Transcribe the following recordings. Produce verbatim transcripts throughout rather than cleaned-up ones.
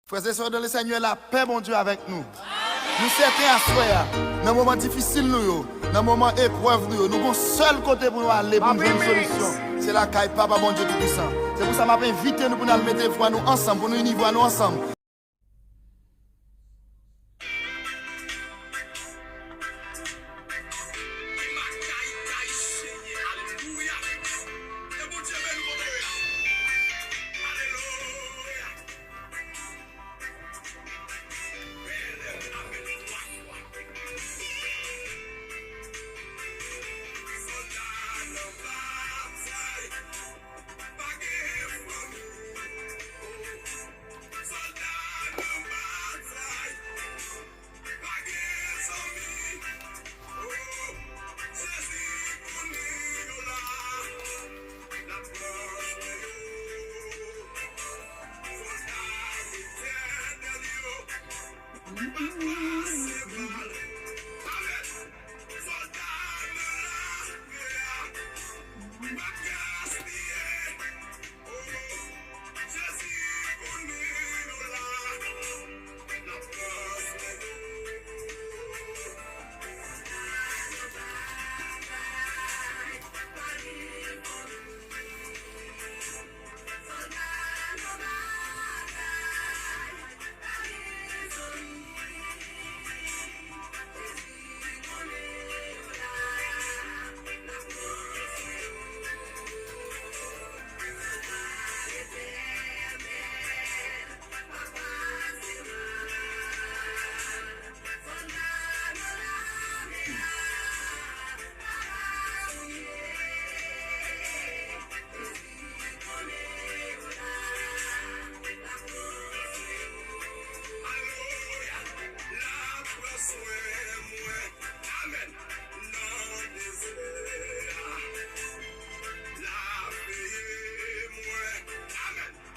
Frères et sœurs dans le Seigneur, lapè Bondye avèk nou. Nou sèten aswè a, nan moman difisil nou yo, nan moman eprèv nou yo, nou gon sèl kote pou nou ale pou nou jwenn solisyon. Se lakay Papa Bondye Toupisan. Se pou sa m ap envite nou pou n al mete vwa nou ansanm, pou nou ini vwa nou ansanm.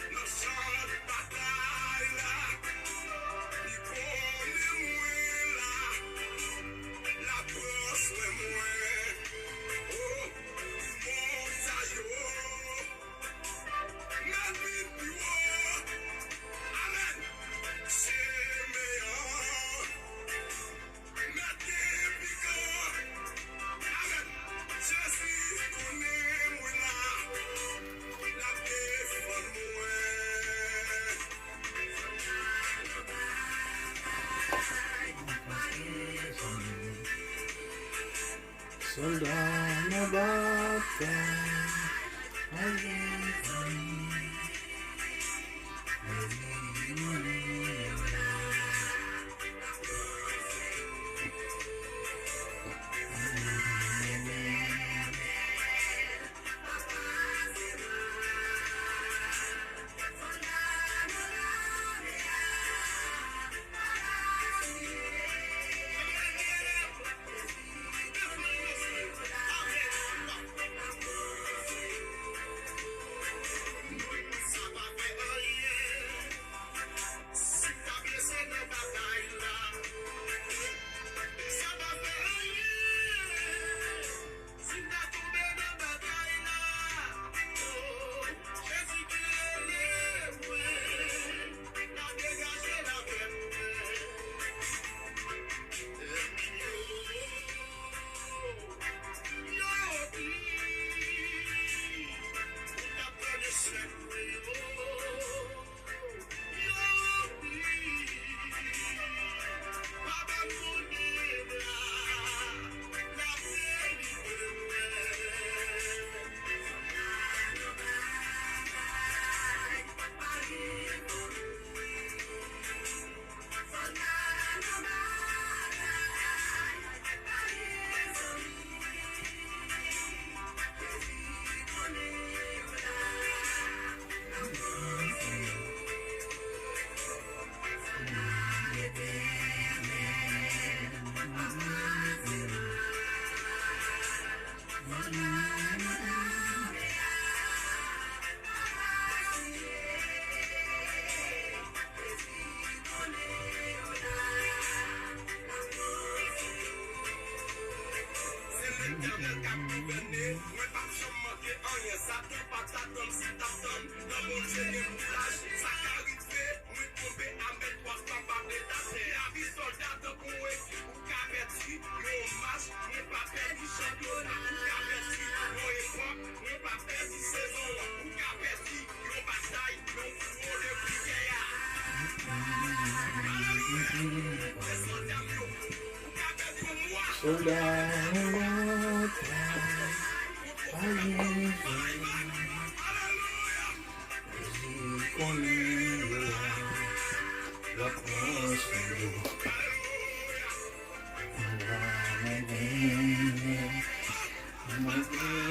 Nan chan batay la, li konnen mwen la. L ap pran swen mwen. O, pou montayo, mèt vin pi wo. Amèn. Chemen an. Mèt gen pi gran. Amèn. Jezi konnen mwen la. L ap defann mwen. Sòlda nan batay. Si m ta blese nan batay la, sa pa fè anyen. Si m ta tonbe nan batay la, o, Jezi ki rele mwen, l ap degaje l avè mwen. Ènmi yo, yo di, ou t ap pran echèk mwen yo. Se Letènèl k ap gouvène, mwen p ap janm manke anyen. Satan pa t atann, si l t ap tann, nan Bondye gen kouraj. Sa ka rive, mwen tonbe Sòlda nan batay, pa leve. Jezi konnen lè a, l ap pran sou yo. Anba mwen, mwen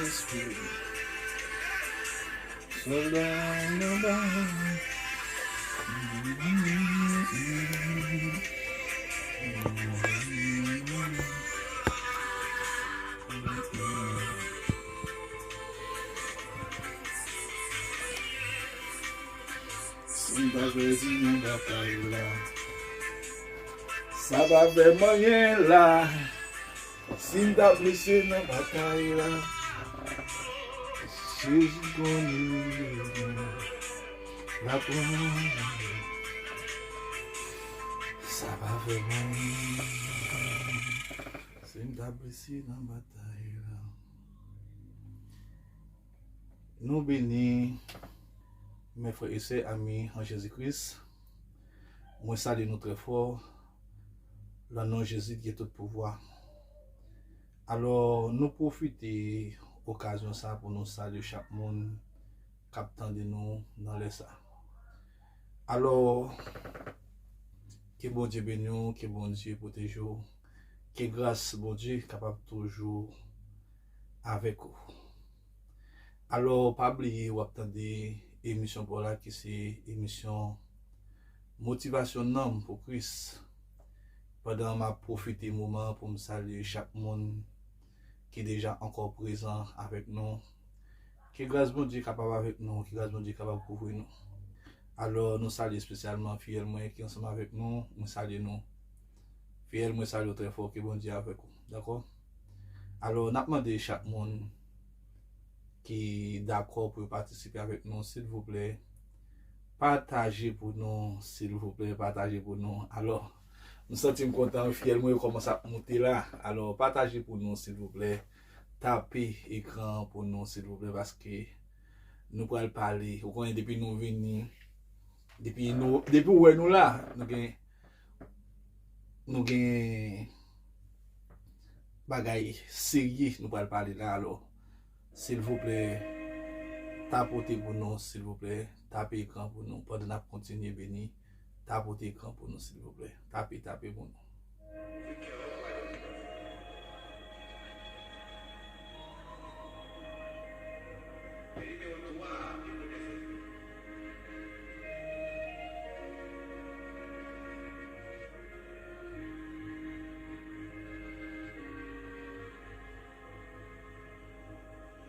espere. Sòlda nan batay. Si m ta pèdi nan batay la, sa pa fè m anyen la. Si m ta blese nan batay la, Jezi konnen l ap pran. Sa pa fè m anyen. Si m ta blese nan batay la. Nou beni, mes frères et sœurs, amis en Jésus-Christ. Mwen salye nou trè fò, nan non Jezi ki gen tout pouvwa. Alò, nou pwofite okazyon sa pou nou salye chak moun k ap tande nou nan lè sa. Alò, ke Bondye beni w, ke Bondye pwoteje w, ke gras Bondye kapab toujou avèk ou. Alò, pa bliye w ap tande emisyon pa w la ki se emisyon Motivasyon Nanm pou Kris. Pandan m ap pwofite moman an pou m salye chak moun ki deja ankò prezan avèk nou. Ke gras Bondye kapab avèk nou, ke gras Bondye kapab kouvri nou. Alò, nou salye espesyalman fiyèl mwen ki ansanm avèk nou, mwen salye nou. Fiyèl mwen salye w trè fò, ke Bondye avèk ou, dakò? Alò, n ap mande chak moun ki dakò pou yo patisipe avèk nou, silvouplè, pataje pou nou, silvouplè, pataje pou nou. Alò, m santi m kontan, fiyèl mwen yo kòmanse ap moute la. Alò, pataje pou nou, silvouplè. Tape ekran pou nou, silvouplè, paske nou pral pale. Ou konnen, depi nou vini, depi nou, depi w wè nou la, nou gen, nou gen bagay serye nou pral pale la. Alò, silvouplè, tapote pou nou, silvouplè, tape ekran pou nou, pandan n ap kontinye beni, tapote ekran pou nou, silvouplè, tape, tape pou nou.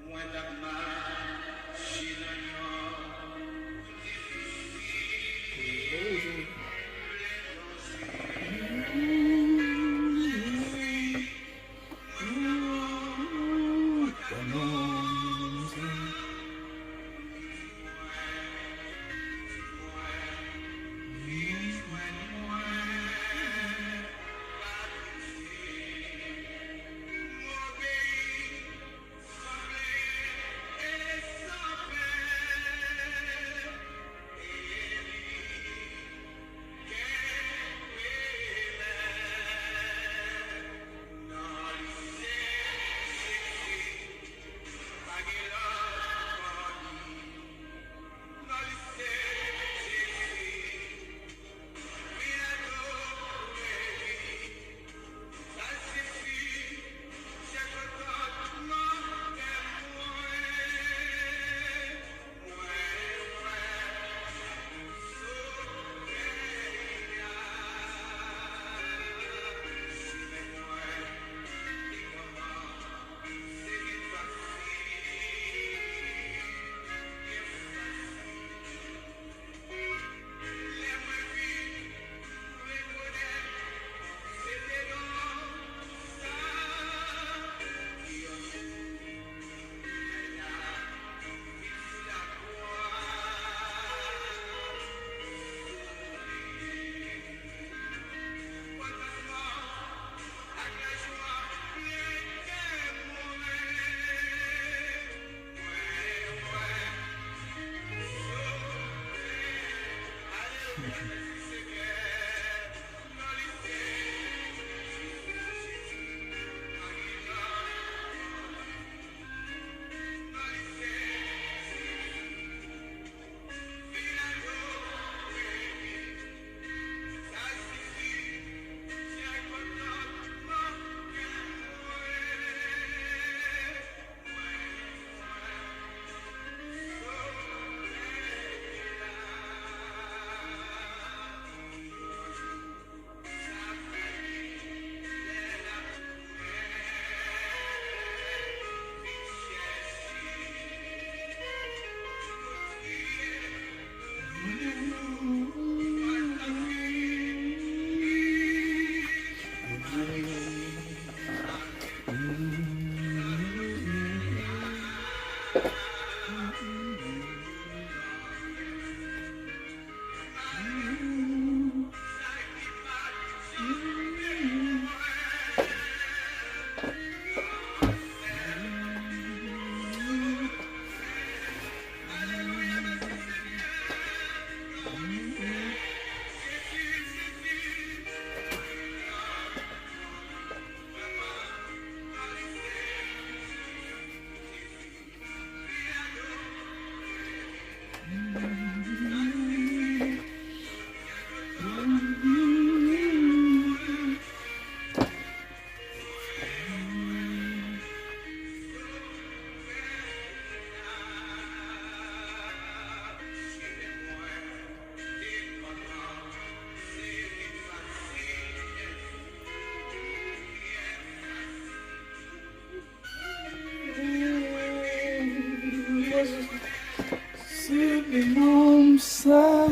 Mwen t ap mache nan yon wout difisil. Se non sa.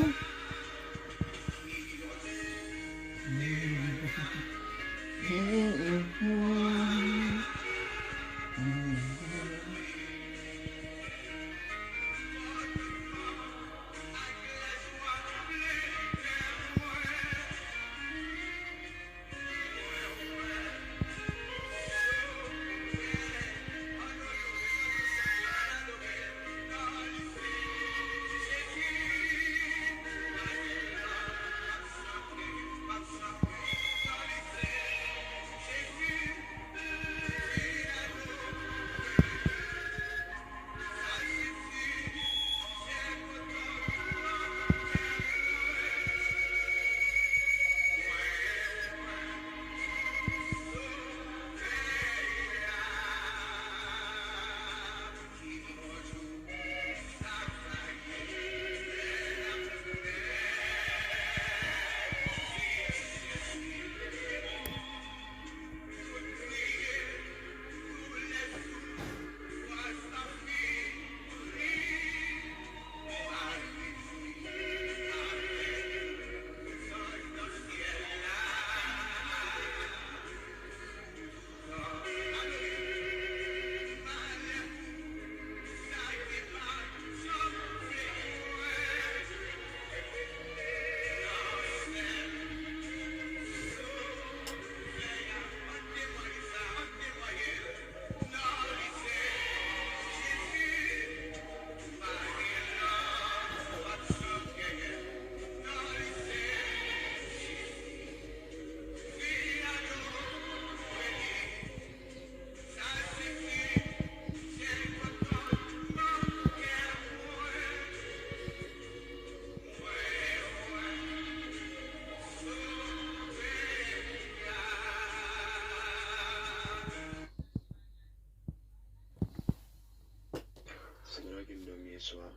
Senyè, ki m dòmi yè swa.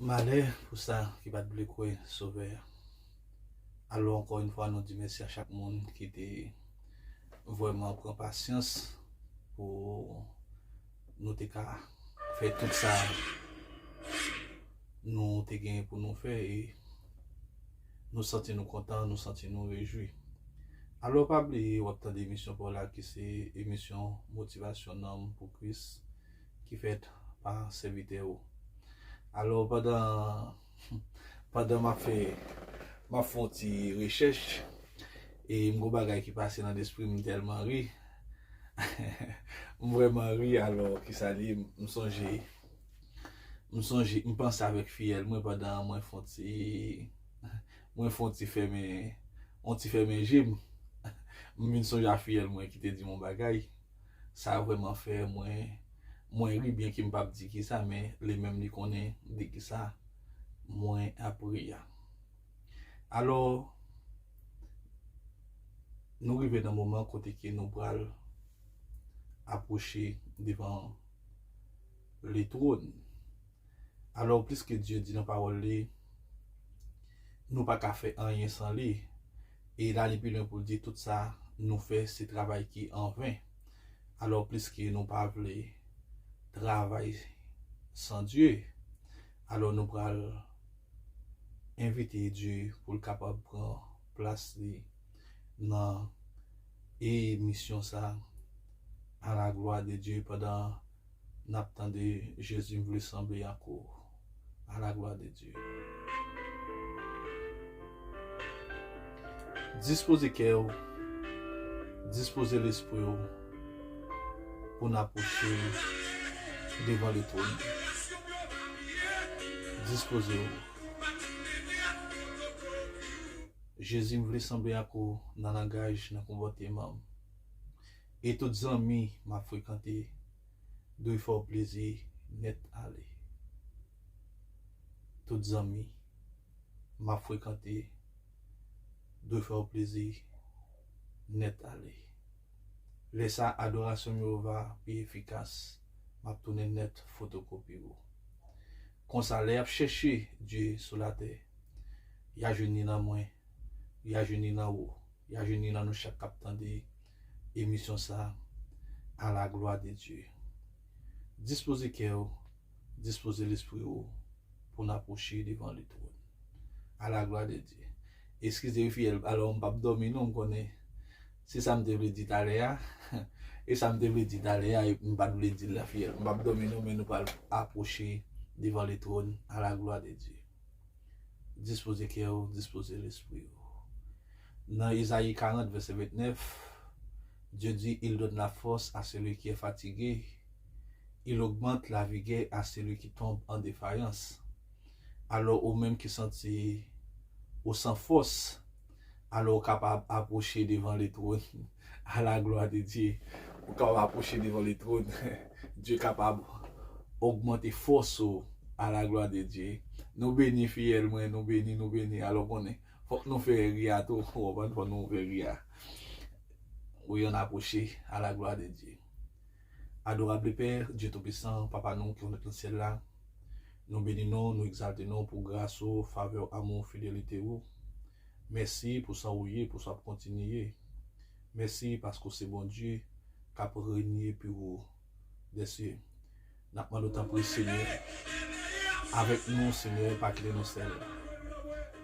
Malè pou sa ki pa t vle kwè Sovè a. Alò, ankò yon fwa, nou di mèsi a chak moun ki te vrèman pran pasyans pou nou te ka fè tout sa nou te genyen pou nou fè, e nou santi nou kontan, nou santi nou rejwi. Alò, pa bliye, w ap tande emisyon pa w la, ki se emisyon Motivasyon Nanm pou Kris, ki fèt pa sèvitè ou. Alò, pandan, pandan m ap fè, m ap fè yon ti rechèch, e m gon bagay ki pase nan lespri m, m tèlman ri. M vrèman ri, alò, ki sa li, m sonje, m sonje, m panse avèk fiyèl mwen pandan mwen fè yon ti, mwen fè yon ti fèmen, yon ti fèmen je m. M vin sonje a fiyèl mwen ki te di m yon bagay. Sa vrèman fè mwen, mwen ri, byenke m p ap di kisa, men li menm li konnen de kisa mwen ap ri a. Alò, nou rive nan moman kote ke nou pral apwoche devan le twòn. Alò, pliske Dye di nan pawòl li, nou pa ka fè anyen san li. E l ale pi lwen pou l di, tout sa nou fè, se travay ki anven. Alò, pliske nou pa vle travay san Dye, alò nou pral envite Dye pou l kapab pran plas li nan emisyon sa, à la gloire de Dieu, pandan n ap tande Jezi, m vle sanble ak ou. À la gloire de Dieu. Dispoze kè w, dispoze lespri w pou n apwoche devan le twòn. Dispoze w. Jezi, m vle sanble ak ou nan langaj, nan konpòteman m. E tout zanmi m ap frekante dwe fè w plezi nèt ale. Tout zanmi m ap frekante dwe fè w plezi nèt ale. Lè sa, adorasyon m yo va pi efikas, m ap tounen nèt fotokopi ou. Konsa, lè y ap chèche Dye sou latè, y a jwenn li nan mwen, y a jwenn li nan ou, y a jwenn li nan nou chak k ap tande emisyon sa, à la gloire de Dieu. Dispoze kè w, dispoze lespri w pou n apwoche devan le twòn. À la gloire de Dieu. Eskize wi fiyèl, alò m p ap dòmi non, m konnen se sa m te vle di talè a. E sa m te vle di talè a, e m pa t vle di l la fiyèl. M p ap dòmi non, men nou pral apwoche devan le twòn, à la gloire de Dieu. Dispoze kè w, dispoze lespri w. Nan Ezayi karant, vèsè vennèf, Dieu dit, il donne la force à celui qui est fatigué, il augmente la vigueur à celui qui tombe en défaillance. Alò, ou menm ki santi ou san fòs, alò ou kapab apwoche devan le twòn. À la gloire de Dieu. Ou kapab apwoche devan le twòn. Dye kapab ogmante fòs ou. À la gloire de Dieu. Nou beni fiyèl mwen, nou beni, nou beni. Alò konnen, fòk nou fè ri a tou, ou konprann, fòk nou fè ri a. Wi, ann apwoche, à la gloire de Dieu. Adorable Père, Dieu Tout-Puissant, Papa nou ki nan syèl la, nou beni non, nou egzalte non pou gras ou, favè w, amou w, fidelite ou. Mèsi pou sa ou ye, pou sa w ap kontinye ye. Mèsi paske w se Bondye k ap renye pi wo dèsye. N ap mande w tanpri, Senyè, avèk nou, Senyè, pa kite nou sèl.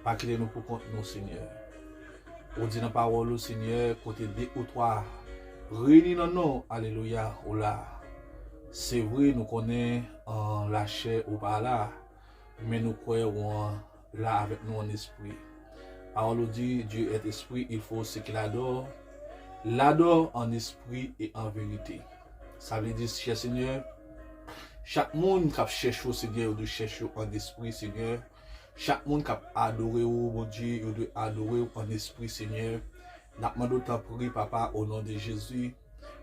Pa kite nou pou kont nou, Senyè. Ou di nan pawòl ou, Senyè, kote de ou twa reyini nan non w, alelouya, ou la. Se vre, nou konnen an lachè ou pa la, men nou kwè ou an la avèk nou an espri. Pawòl ou di, Dieu est esprit, il faut ce qu'il adore, l'adore en esprit et en vérité. Sa vle di, chè Senyè, chak moun k ap chèche w, Senyè, yo dwe chèche w an espri, Senyè. Chak moun k ap adore w, Bondye, yo dwe adore w an espri, Senyè. N ap mande w tanpri, Papa, o non de Jezi,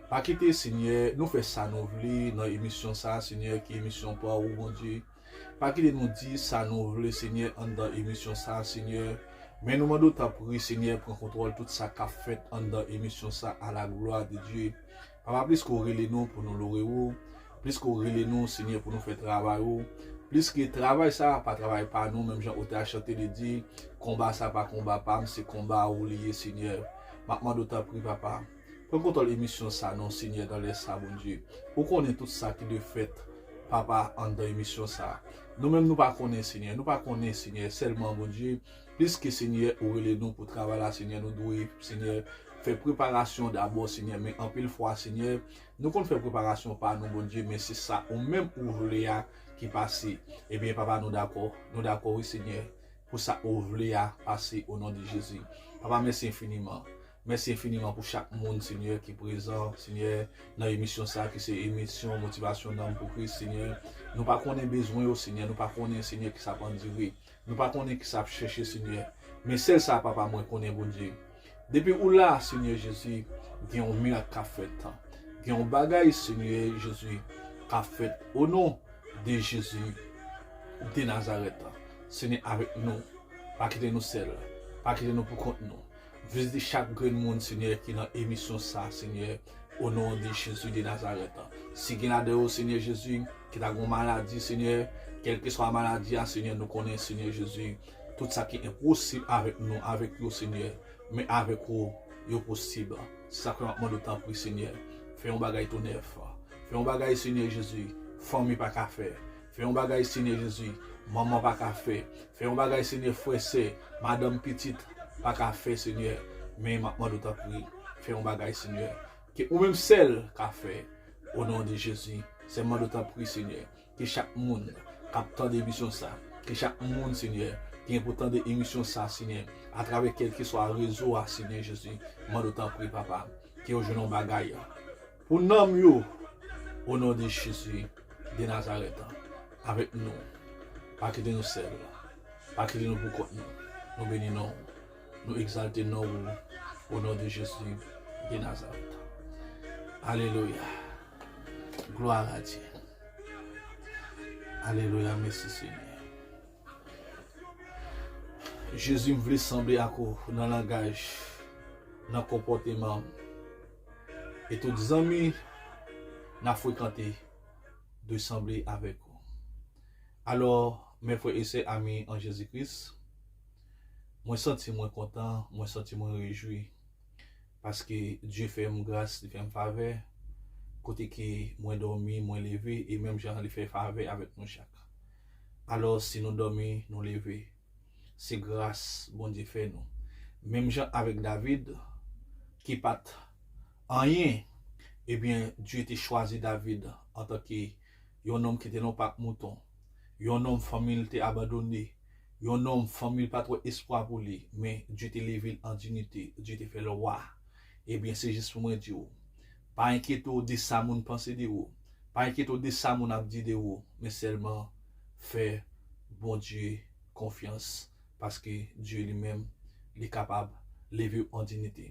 pa kite, Senyè, nou fè sa nou vle nan emisyon sa a, Senyè, ki emisyon pa w, Bondye. Pa kite nou di sa nou vle, Senyè, anndan emisyon sa a, Senyè. Men nou mande w tanpri, Senyè, pran kontwòl tout sa k ap fèt anndan emisyon sa, à la gloire de Dieu. Papa, plis ke w rele nou pou nou lore w, plis ke w rele nou, Senyè, pou nou fè travay ou, plis ke travay sa a pa travay pa nou, menm jan otè a chante, li di, konba sa a pa konba pa m, se konba ou li ye, Senyè. M ap mande w tanpri, Papa, pran kontwòl emisyon sa a, non, Senyè, nan lè sa a, Bondye. Ou konnen tout sa ki dwe fèt, Papa, anndan emisyon sa a. Nou menm, nou pa konnen, Senyè, nou pa konnen, Senyè, sèlman, Bondye, plis ke, Senyè, ou rele nou pou travay la, Senyè, nou dwe, Senyè, fè preparasyon dabò, Senyè, men anpil fwa, Senyè, nou konn fè preparasyon pa nou, Bondye, men se sa ou menm ou vle a ki pase. Ebyen, Papa, nou dakò, nou dakò, wi, Senyè, pou sa ou vle a pase, o non de Jezi. Papa, mèsi enfiniman. Mèsi enfiniman pou chak moun, Senyè, ki prezan, Senyè, nan emisyon sa a, ki se emisyon Motivasyon Nanm pou Kris, Senyè. Nou pa konnen bezwen yo, Senyè, nou pa konnen, Senyè, ki sa ap andire. Nou pa konnen ki sa ap chèche, Senyè. Men sèl sa, Papa, mwen konnen, Bondye. Depi ou la, Senyè Jezi, gen yon mirak k ap fèt. Gen yon bagay, Senyè Jezi, k ap fèt. O non de Jezi de Nazarèt, Senyè, avèk nou. Pa kite nou sèl. Pa kite nou pou kont nou. Vizite chak grenn moun, Senyè, ki nan emisyon sa, Senyè, o non de Jezi de Nazarèt. Si gen ladan yo, Senyè Jezi, ki ta gen yon maladi, Senyè, kèlkeswa maladi a, Senyè, nou konnen, Senyè Jezi, tout sa ki enposib avèk nou, avèk yo, Senyè, men avèk ou, yo posib. Se sa k fè m ap mande w, tanpri, Senyè, fè yon bagay tou nèf. Fè yon bagay, Senyè Jezi, fanmi pa ka fè. Fè yon bagay, Senyè Jezi, manman pa ka fè. Fè yon bagay, Senyè, frè, sè, madanm, pitit pa ka fè, Senyè. Men m ap mande w, tanpri, fè yon bagay, Senyè, ke ou menm sèl ka fè, o non de Jezi. Se m mande w, tanpri, Senyè, ke chak moun k ap tande emisyon sa, ke chak moun, Senyè, ki gen pou tande emisyon sa, Senyè, atravè kèlkeswa rezo a, Senyè Jezi, m mande w, tanpri, Papa, ke yo jwenn yon bagay pou nanm yo, o non de Jezi de Nazarèt, avèk nou. Pa kite nou sèl. Pa kite nou pou kont nou. Nou beni non w. Nou egzalte non w, o non de Jezi de Nazarèt. Alelouya. Gloire à Dieu. Alelouya. Mèsi, Senyè. Jezi, m vle sanble ak ou nan langaj, nan konpòteman m. E tout zanmi n ap frekante dwe sanble avèk ou. Alò, mè frè e sè ami an Jezi Kris, mwen santi mwen kontan, mwen santi mwen rejwi, paske Dye fè m gras, li fè m favè, kote ke mwen dòmi, mwen leve, e menm jan li fè favè avèk nou chak. Alò, si nou dòmi, nou leve, se gras Bondye fè nou. Menm jan avèk David, ki pa t anyen, ebyen, Dye te chwazi David antanke yon nonm ki te nan pak mouton, yon nonm fanmi l te abandone, yon nonm fanmi l pa t wè espwa pou li, men Dye te leve l an diyite, Dye te fè l wa. Ebyen, se jis pou mwen di w, pa enkyete w de sa moun panse de ou, pa enkyete w de sa moun ap di de ou, men sèlman fè Bondye konfyans, paske Dye li menm, li kapab leve w an diyite.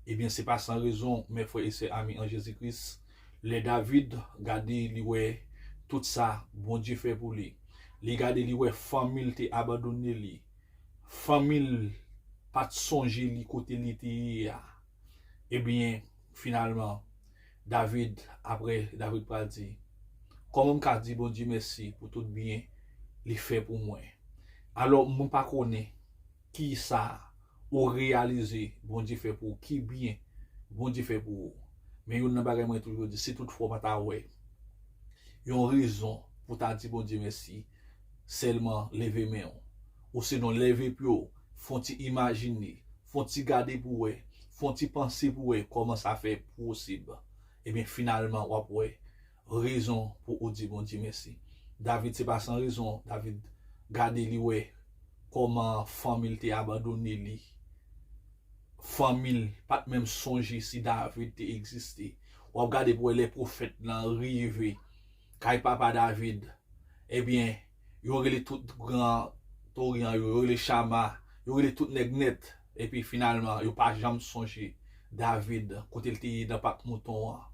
Ebyen, se pa san rezon, mè frè e sè ami an Jezi Kris, lè David gade, li wè tout sa Bondye fè pou li. Li gade, li wè fanmi l te abandone li. Fanmi l pa t sonje li kote li te ye a. Ebyen, finalman, David, apre, David pral di, kòman m ka di Bondye mèsi pou tout byen li fè pou mwen? Alò, mwen pa konnen ki sa ou reyalize Bondye fè pou ou, ki byen Bondye fè pou ou. Men youn nan bagay mwen toujou di, si toutfwa w pa ta wè yon rezon pou ta di Bondye mèsi, sèlman leve men w. Osinon, leve pye w, fè yon ti imajine, fè yon ti gade pou w wè, fè yon ti panse pou w wè kòman sa fè posib. Ebyen, finalman, w ap wè rezon pou ou di Bondye mèsi. David, se pa san rezon, David gade, li wè kòman fanmi l te abandone li. Fanmi l pa t menm sonje si David te egziste. W ap gade pou w wè lè pwofèt lan rive kay papa David. Ebyen, yo rele tout gran touri an yo, yo rele Chama, yo rele tout nèg nèt. Epi finalman, yo pa janm sonje David, kote l te ye nan pak mouton an.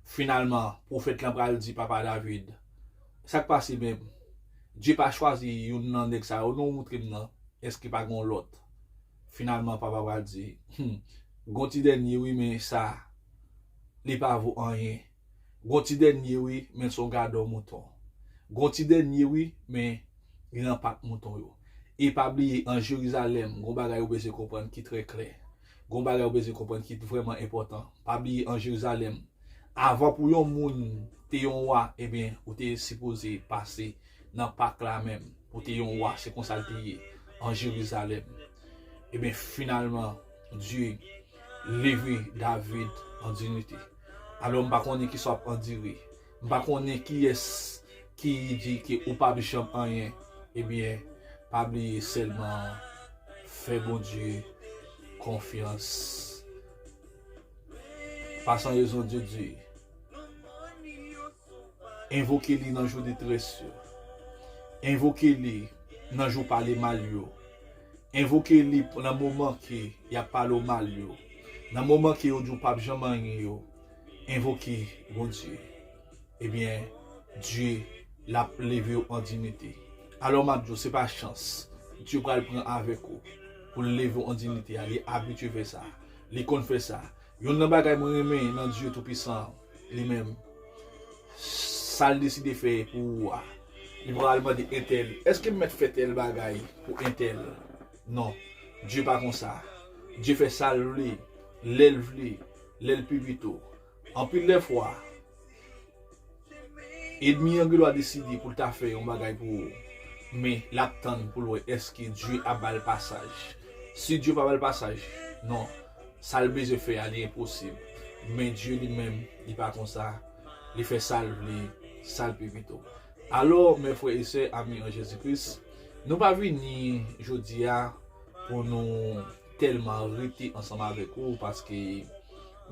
Finalman, pwofèt lan pral di papa David, sa k pase menm? Dye pa chwazi youn nan nèg sa yo, non, moutre m nan. Èske pa gen yon lòt? Finalman, papa pral di, hmm, gen yon ti dènye wi, men sa, li pa vo anyen. Gon ti dènye wi, men l se yon gadò mouton. Gon ti dènye wi, men li nan pak mouton yo. E pa bliye, an Jerizalèm, gon bagay ou bezwen konprann ki trè klè. Gon bagay ou bezwen konprann ki vrèman enpòtan. Pa bliye, an Jerizalèm, avan pou yon moun te yon wa, ebyen, ou te sipoze pase nan pak la menm. Ou te yon wa, se konsa l te ye, an Jerizalèm. Ebyen, finalman, Dye leve David an dinite. Alò, m pa konnen kisa w ap andire. M pa konnen kiyès ki di ke ou p ap janm anyen. Ebyen, pa bliye sèlman fè Bondye konfyans. Pas en raison de Dieu. Envoke li nan jou detrès yo. Envoke li nan jou pale mal yo. Envoke li nan moman ke y ap pale w mal yo. Nan moman ke yo di w p ap janm anyen yo. Envoke Bondye. Ebyen, Dye, l ap leve w an dinite. Alò, m ap di w, se pa chans. Dye pral pran avèk ou pou l leve w an dinite a. Li abitye fè sa. Li konn fè sa. Youn nan bagay mwen renmen nan Dye Toupisan an, li menm, sa l deside fè pou ou a, li pa pral mande entèl, èske m mèt fè tèl bagay pou entèl? Non. Dye pa konsa. Dye fè sa l vle, lè l vle, lè l pi pito. Anpil dè fwa, ènmi an gen dwa deside pou l ta fè yon bagay pou ou, men l ap tann pou l wè èske Dye ap ba l pasaj. Si Dye pa ba l pasaj, non, sa l bezwen fè a, li enposib. Men Dye li menm, li pa konsa. Li fè sa l vle, sa l pi pito. Alò, mè frè e sè, ami an Jezi Kris, nou pa vini jodi a pou nou tèlman rete ansanm avèk ou, paske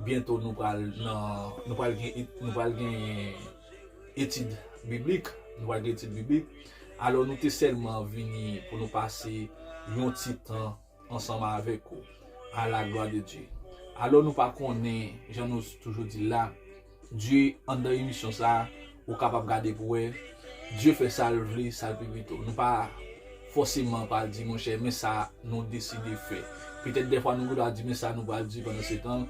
byento nou pral nan, nou pral gen, nou pral gen etid biblik, nou pral gen etid biblik. Alò, nou te sèlman vini pou nou pase yon ti tan ansanm avèk ou. À la gloire de Dieu. Alò, nou pa konnen, jan nou toujou di l la, Dye, anndan emisyon sa a, ou kapab gade pou wè, Dye fè sa l vle, sa l pi pito. Nou pa fòseman pral di, monchè, men sa nou deside fè. Petèt dèfwa nou gen dwa di, men sa nou pral di pandan se tan,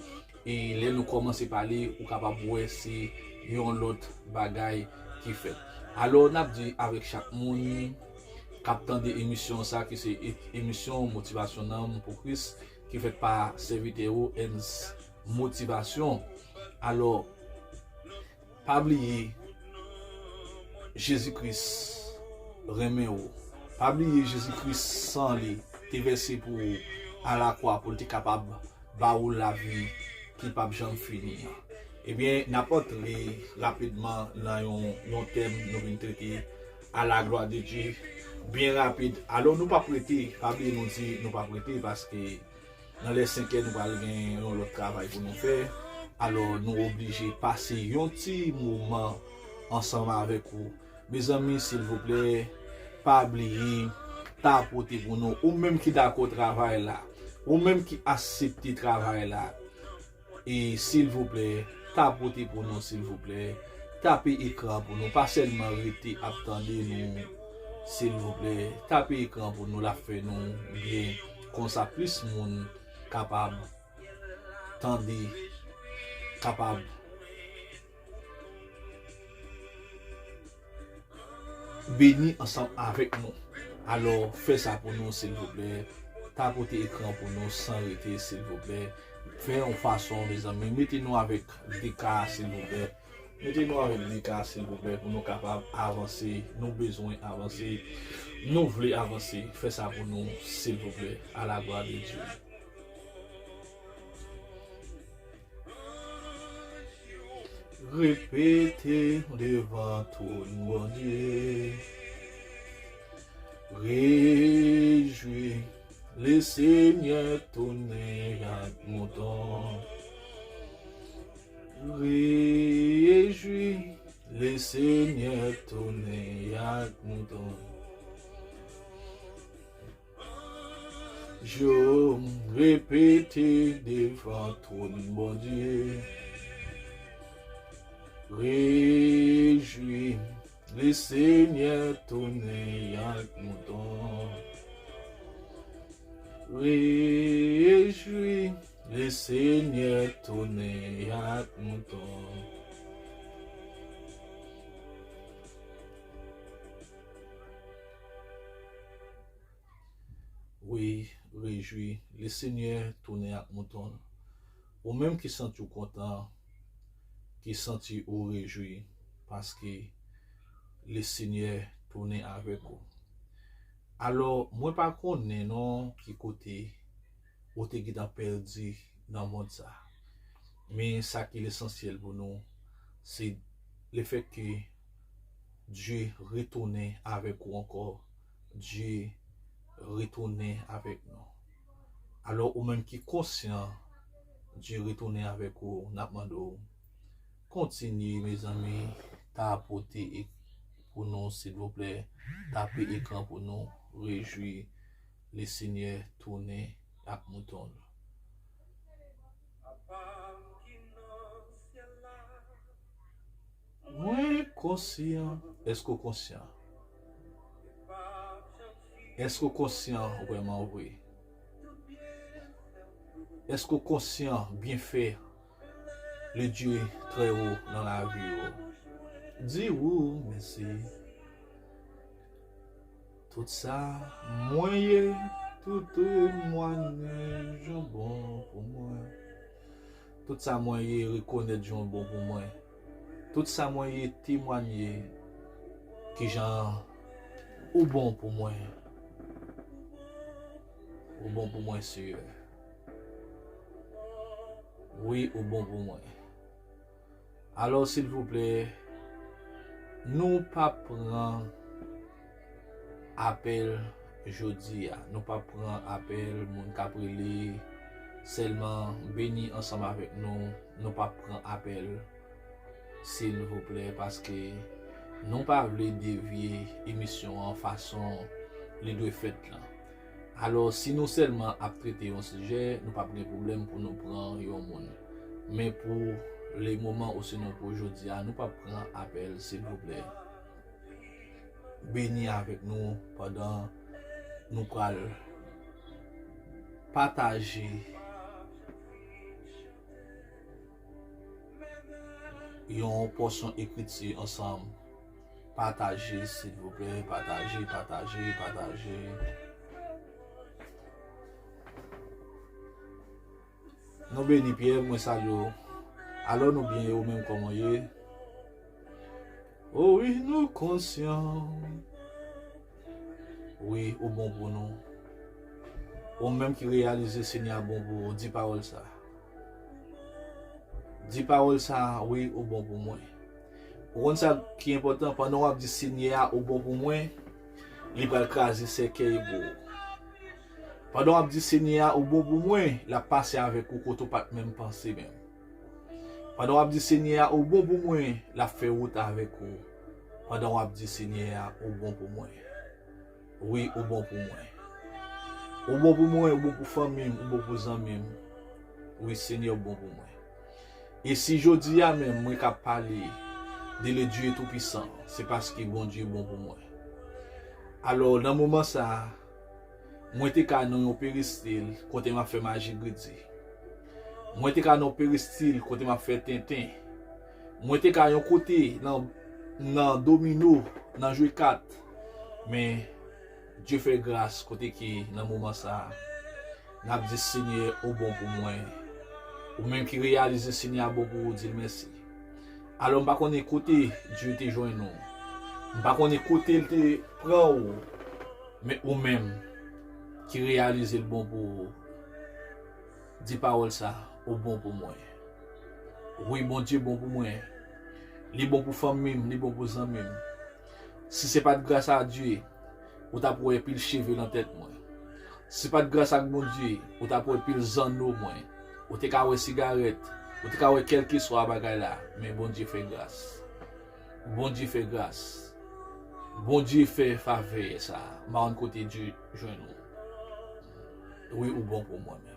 e lè nou kòmanse pale, ou kapab wè se yon lòt bagay ki fèt. Alò, n ap di avèk chak moun k ap tande emisyon sa, ki se e-, emisyon Motivasyon Nanm pou Kris, ki fèt pa sèvitè ou, Ens Motivasyon. Alò, pa bliye, Jezi Kris renmen ou. Pa bliye, Jezi Kris, san li te vèse pou ou alakwa, pou l te kapab ba ou lavi ki p ap janm fini an. Ebyen, n ap antre rapidman nan yon, yon tèm nou vin trete, à la gloire de Dieu, byen rapid. Alò, nou p ap rete, pa bliye nou di nou p ap rete, paske nan lè senkè, nou pral gen yon lòt travay pou nou fè. Alò, nou oblije pase yon ti moman ansanm avèk ou. Mezanmi, silvouplè, pa bliye tapote pou nou. Ou menm ki dakò travay la, ou menm ki aksepte travay la, e silvouplè, tapote pou nou, silvouplè. Tape ekran pou nou, pa sèlman rete ap tande nou, silvouplè. Tape ekran pou nou, l ap fè nou byen. Konsa plis moun kapab tande, kapab beni ansanm avèk nou. Alò, fè sa pou nou, silvouplè. Tapote ekran pou nou san rete, silvouplè. Fè yon fason, mezanmi. Mete nou avèk de ka, silvouplè. Mete nou avèk de ka, silvouplè, pou nou kapab avanse. Nou bezwen avanse. Nou vle avanse. Fè sa pou nou, silvouplè. À la gloire de Dieu. Repete devan twòn Bondye. Rejwi, le Senyè tounen ak mouton. Rejwi, le Senyè tounen ak mouton. Yo repete devan twòn Bondye. Rejwi, le Senyè tounen ak mouton. Rejwi, Lesenyè tounen ak mouton. Wi, rejwi. Lesenyè tounen ak mouton l. Ou menm ki santi w kontan, ki santi ou rejwi, paske Lesenyè tounen avèk ou. Alò, mwen pa konnen non ki kote ou te gentan pèdi nan mond sa. Men sa ki lesansyèl pou nou, se lefètke Dye retounen avèk ou ankò. Dye retounen avèk nou. Alò, ou menm ki konsyan Dye retounen avèk ou, n ap mande w, kontinye, mezanmi, tapote e-, pou nou, silvouplè. Tape ekran pou nou. Rejwi, Lesenyè tounen ak mouton l. Mwen konsyan. Èske w konsyan? Èske w konsyan vrèman vre? Èske w konsyan byenfè le Dieu très haut nan lavi w? Di ou mèsi. Tout sa mwen ye, tout temwayaj ou bon pou mwen. Tout sa mwen ye, rekonèt jan w bon pou mwen. Tout sa mwen ye, temwanye kijan ou bon pou mwen. Ou bon pou mwen, Seyè. Wi, ou bon pou mwen. Alò, silvouplè, nou p ap pran apèl jodi a. Nou p ap pran apèl moun k ap rele, sèlman beni ansanm avèk nou. Nou p ap pran apèl, silvouplè, paske nou pa vle devye emisyon an fason li dwe fèt lan. Alò, si nou sèlman ap trete yon sijè, nou p ap gen pwoblèm pou nou pran yon moun. Men pou le moman, osinon pou jodi a, nou p ap pran apèl, silvouplè. Beni avèk nou pandan nou pral pataje yon pòsyon ekriti ansanm. Pataje, silvouplè, pataje, pataje, pataje. Nou beni, Pyè, mwen salye w. Alò, nou byen, e ou menm, kòman w ye? O wi, nou konsyan. Wi, ou bon pou nou. Ou menm ki reyalize Senyè a bon pou ou, di pawòl sa. Di pawòl sa, wi, ou bon pou mwen. Ou konn sa ki enpòtan, pandan w ap di Senyè a, ou bon pou mwen, li pral kraze sèkèy pou ou. Pandan w ap di Senyè a, ou bon pou mwen, l ap pase avèk ou kote w pa t menm panse menm. Pandan w ap di Senyè a, ou bon pou mwen, l ap fè wout avèk ou. Pandan w ap di Senyè a, ou bon pou mwen. Wi, ou bon pou mwen. Ou bon pou mwen, ou bon pou fanmi m, ou bon pou zanmi m. Wi, Senyè, ou bon pou mwen. E si jodi a menm mwen ka pale de le Dieu Tout-Puissant, se paske Bondye bon pou mwen. Alò, nan moman sa a, mwen te ka nan yon peristil kote m ap fè maji gridi. Mwen te ka nan yon peristil kote m ap fè tenten. Mwen te ka yon kote nan, nan domino, nan jwe kat. Men, Dye fè gras kote ke nan moman sa a, n ap di, Senyè, ou bon pou mwen. Ou menm ki reyalize Senyè a bon pou ou, di l mèsi. Alò, m pa konnen kote Dye te jwenn ou. M pa konnen kote l te pran ou. Men ou menm ki reyalize l bon pou ou, di pawòl sa, ou bon pou mwen. Wi, Bondye bon pou mwen. Li bon pou fanmi m, li bon pou zanmi m. Si se pa t gras a Dye, ou t ap wè pil cheve nan tèt mwen. Si se pa t gras ak Bondye, ou t ap wè pil zanno mwen. Ou te ka wè sigarèt, ou te ka wè kèlkeswa bagay la, men Bondye fè gras. Bondye fè gras. Bondye fè favè sa. M pa konn kote Dye jwenn ou. Wi, ou bon pou mwen menm.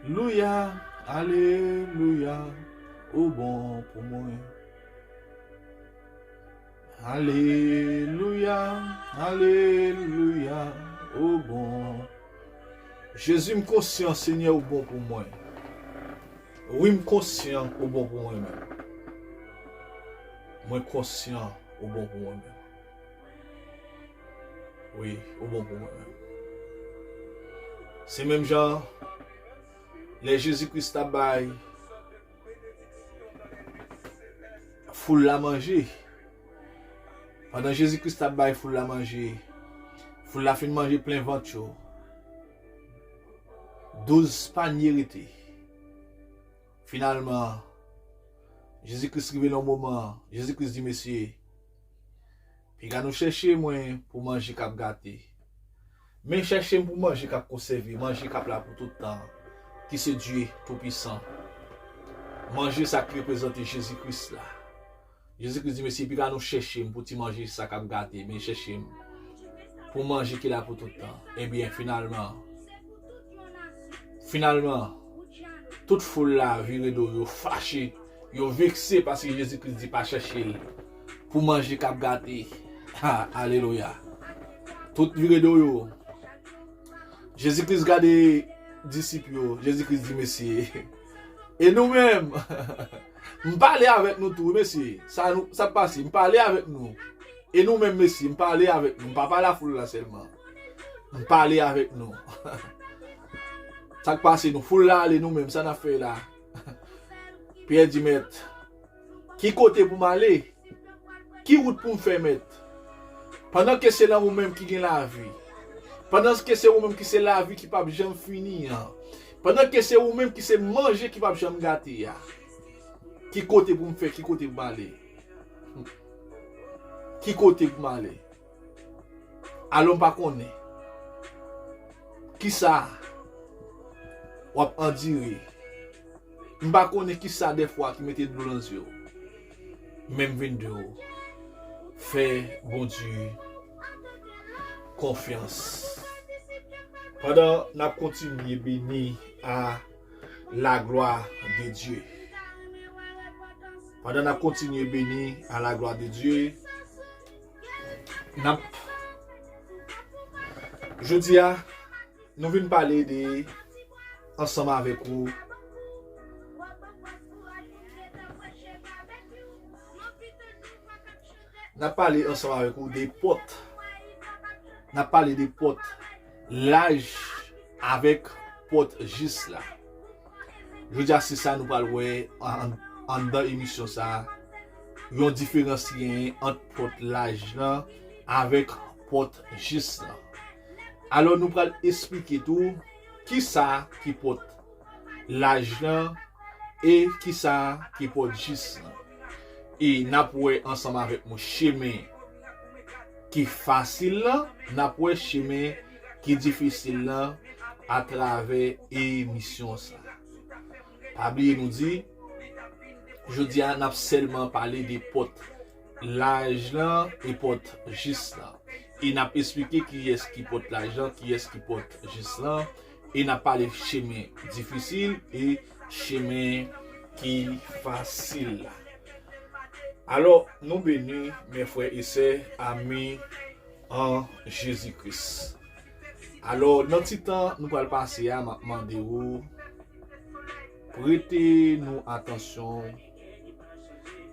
Louya, alelouya, ou bon pou mwen. Alelouya, alelouya, ou bon. Jezi, m konsyan, Senyè, ou bon pou mwen. Wi, m konsyan ou bon pou mwen menm. Mwen konsyan ou bon pou mwen menm. Wi, ou bon pou mwen menm. Se menm jan lè Jezi Kris t ap bay foul la manje. Pandan Jezi Kris t ap bay foul la manje, foul la fin manje plen vant yo. Douz panye rete. Finalman, Jezi Kris rive nan yon moman, Jezi Kris di, mesye, piga nou chèche mwen pou manje k ap gate. Men chèche m pou manje k ap konsève, manje k ap la pou tout tan, ki se Dye Toupisan. Manje sa k reprezante Jezi Kris la. Jezi Kris di, mesye, piga nou chèche m pou ti manje sa k ap gate, men chèche m pou manje ki la pou tout tan. Ebyen, finalman, finalman, tout foul la vire do yo, fache, yo vekse paske Jezi Kris di pa chèche l pou manje k ap gate. Ha, alelouya. Tout vire do yo. Jezi Kris gade disip yo, Jezi Kris di, mesye, e nou menm? M pale avèk nou tou, mesye. Sa nou, sa k pase? M pale avèk nou. E nou menm, mesye, m pale avèk nou. M pa pale a foul la sèlman. M pale avèk nou. Sa k pase nou? Foul la ale, nou menm, sa n ap fè la? Pyè di, mèt, ki kote pou m ale? Ki wout pou m fè, mèt? Pandan ke se nan ou menm ki gen lavi. Pandan ke se ou menm ki se lavi ki p ap janm fini an. Pandan ke se ou menm ki se manje ki p ap janm gate a. Ki kote pou m fè, ki kote pou m ale? Ki kote pou m ale? Alò m pa konnen. Kisa w ap andire? M pa konnen kisa dèfwa ki mete dlo nan zye w. Men m vin di w, fè Bondye konfyans. Pandan n ap kontinye beni a la gloire de Dieu. Pandan n ap kontinye beni a la gloire de Dieu, n ap, jodi a, nou vin pale de, ansanm avèk ou, n ap pale ansanm avèk ou de pòt. N ap pale de pòt laj avèk pòt jis la. Jodi a, se sa nou pral wè an-, anndan emisyon sa a. Yon diferans ki genyen ant pòt laj lan avèk pòt jis lan. Alò, nou pral esplike tou kisa ki pòt laj lan e kisa ki pòt jis lan. E n ap wè ansanm avèk mwen chemen ki fasil lan, n ap wè chemen ki difisil lan atravè emisyon sa. Pa bliye nou di, jodi a n ap sèlman pale de pòt laj lan e pòt jis lan. E n ap esplike kiyès ki pòt laj lan, kiyès ki pòt jis lan, e n ap pale chemen difisil e chemen ki fasil la. Alò, nou beni, mes frères et sœurs, amis en Jésus-Christ. Alò, nan ti tan nou pral pase a, m ap mande ou prete nou atansyon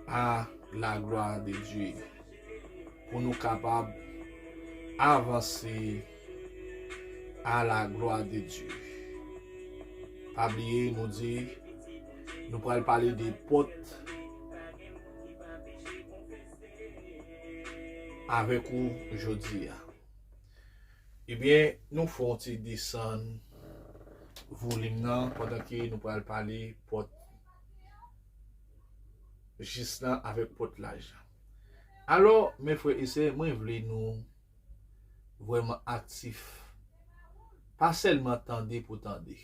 a la gloire de Dieu pou nou kapab avanse à la gloire de Dieu. Pa bliye, nou di, nou pral pale de pòt avèk ou jodi a. Ebyen, nou fè yon ti desann volim nan pandan ke nou pral pale pòt jis lan avèk pòt laj lan. Alò, mes frères et sœurs, mwen vle nou vrèman aktif. Pa sèlman tande pou tande.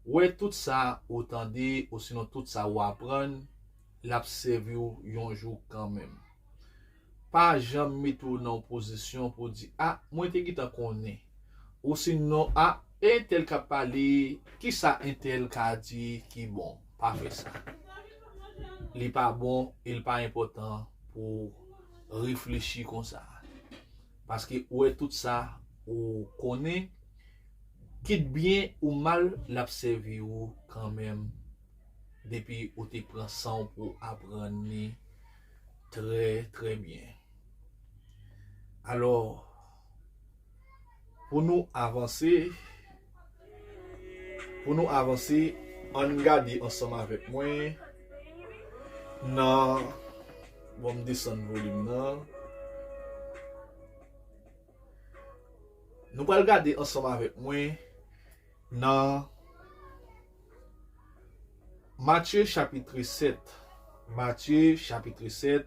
Wè tout sa ou tande, osinon tout sa ou aprann, l ap sèvi w yon jou kanmenm. Pa janm mete w nan yon pozisyon pou w di, a, mwen te gentan konnen. Osinon, a, entèl k ap pale, kisa entèl ka di ki bon? Pa fè sa. Li pa bon e li pa enpòtan pou w reflechi konsa. Paske ou wè tout sa ou konnen, Kit byen ou mal, l ap sèvi ou kanmenm, depi ou te pran san w pou w aprann li trè, trè byen. Alò, pou nou avanse, pou nou avanse, ann gade ansanm avèk mwen nan, bon, m desann volim nan. Nou pral gade ansanm avèk mwen nan Matye chapit sèt. Matye chapit sèt,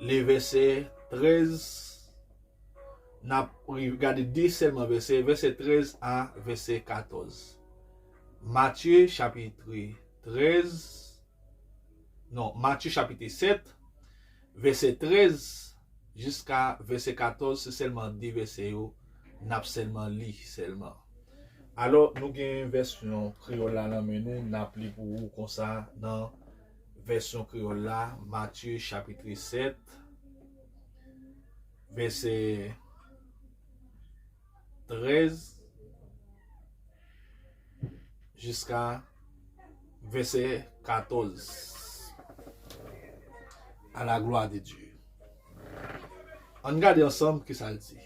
le vèsè trèz. N ap ri-, gade de sèlman vèsè, vèsè trèz a vèsè katòz. Matye chapit trèz, non, Matye chapit sèt, vèsè trèz jiska vèsè katòz, se sèlman de vèsè yo n ap sèlman li sèlman. Alò, nou gen vèsyon kreyòl la nan men nou, n ap li pou ou konsa nan vèsyon kreyòl la, Matye chapit sèt, vèsè trèz jiska vèsè katòz. À la gloire de Dieu. Ann gade ansanm ki sa l di.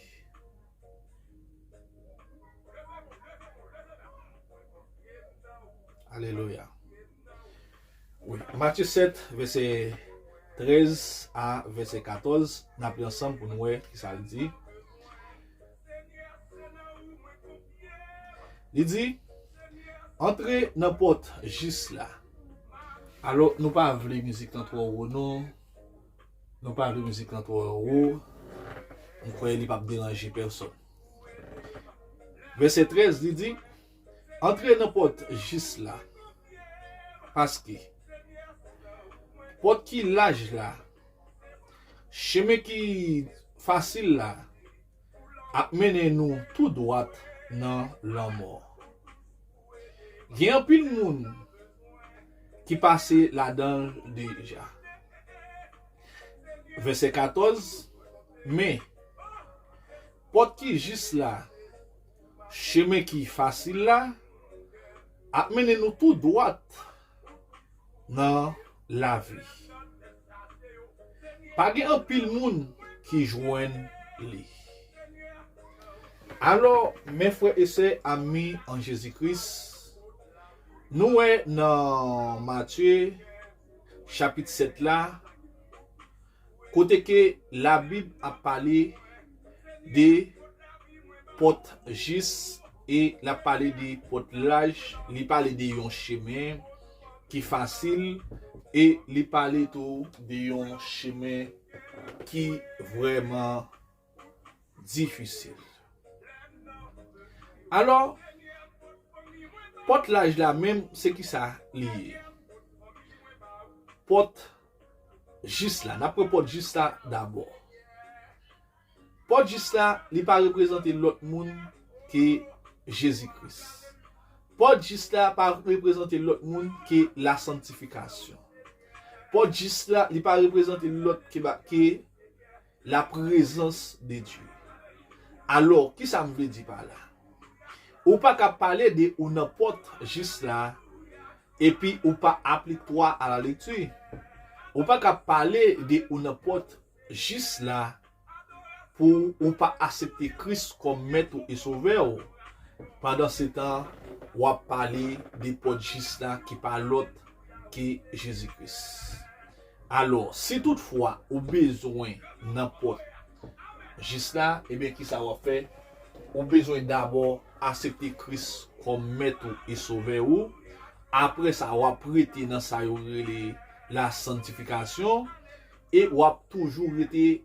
Alelouya. Wi, Matye sèt, vèsè trèz a vèsè katòz, n ap li ansanm pou nou wè ki sa l di. Li di, antre nan pòt jis la. Alò, nou pa vle mizik lan twò wo, non. Nou pa vle mizik lan twò wo. M kwè li p ap deranje pèsòn. Vèsè trèz, li di, antre nan pòt jis la. Paske pòt ki laj la, chemen ki fasil la, ap mennen nou tou dwat nan lanmò. Gen anpil moun ki pase ladan l deja. Vèsè katòz, men pòt ki jis la, chemen ki fasil la, ap mennen nou tou dwat nan lavi. Pa gen anpil moun ki jwenn li. Alò, mes frères et sœurs, amis en Jésus-Christ, nou wè nan Matye chapit sèt la, kote ke Labib ap pale de pòt jis e l ap pale de pòt laj, li pale de yon chemen ki fasil e li pale tou de yon chemen ki vrèman difisil. Alò, pòt laj la menm, se ki sa li ye? Pòt jis la, n ap pran pòt jis la dabò. Pòt jis la, li pa reprezante lòt moun ke Jezi Kris. Pòt jis la pa reprezante lòt moun ke la santifikasyon. Pòt jis la, li pa reprezante lòt ke ba, ke la prezans de Dye. Alò, ki sa m vle di pa la? Ou pa ka pale de ou nan pòt jis la, epi ou pa aplik twa a la lekti. Ou pa ka pale de ou nan pòt jis la pou ou pa aksepte Kris kòm mèt ou e sovè w. Pandan se tan, w ap pale de pòt jis la ki pa lòt ke Jezi Kris. Alò, si toutfwa ou bezwen nan pòt jis la, ebyen, ki sa w ap fè? Ou bezwen dabò aksepte Kris kòm mèt ou e sovè ou. Apre sa, w ap rete nan sa yo rele la santifikasyon e w ap toujou rete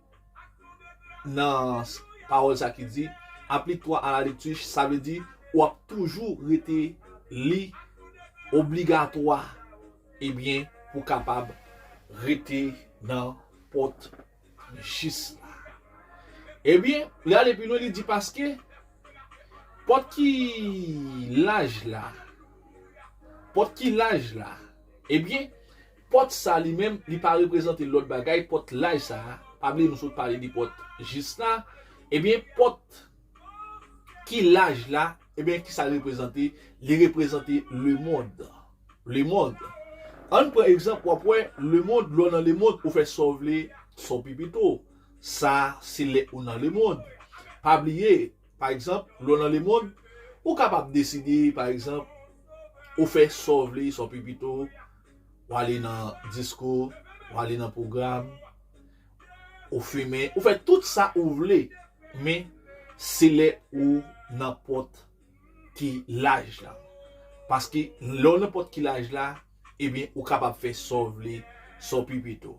nan s-, pawòl sa ki di, applique-toi à la lecture, sa vle di, w ap toujou rete li obligatwa, ebyen, pou kapab rete nan pòt jis la. Ebyen, li ale pi lwen, li di, paske pòt ki laj la, pòt ki laj la, ebyen, pòt sa li menm, li pa reprezante lòt bagay, pòt laj sa a, pa bliye nou sot pale de pòt jis la, ebyen, pòt ki laj la, Ebyen, ki sa l reprezante? Li reprezante lemonn. Lemonn. Ann pran egzanp, w ap wè, lemonn, lè w nan lemonn, ou fè sa w vle, sa w pi pito. Sa, se lè ou nan lemonn. Pa bliye, pa egzanp, lè w nan lemonn, ou kapab deside, pa egzanp, ou fè sa w vle, sa w pi pito, w ale nan disko, w ale nan pwogram, ou fimen, ou fè tout sa ou vle, men se lè ou nan pòt ki laj la. Paske lè w nan pòt ki laj la, ebyen, ou kapab fè sa w vle, sa w pi pito.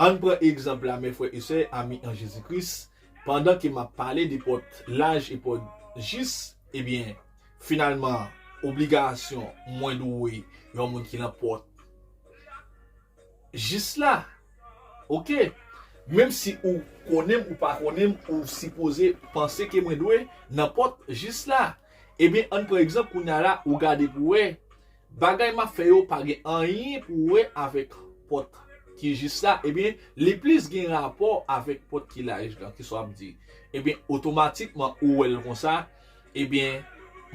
Ann pran egzanp la, mes frères et sœurs, amis en Jésus-Christ, pandan ke m ap pale de pòt laj e pòt jis, ebyen, finalman, obligasyon mwen dwe yon moun ki nan pòt jis la. Oke. Menm si ou konnen m ou pa konnen m, ou sipoze panse ke mwen dwe nan pòt jis la. Ebyen, ann pran egzanp kounye a la, ou gade pou wè, bagay m ap fè yo pa gen anyen pou wè avèk pòt ki jis la. Ebyen, li plis gen rapò avèk pòt ki laj lan, ki sa w ap di. Ebyen, otomatikman, ou wè l konsa, ebyen,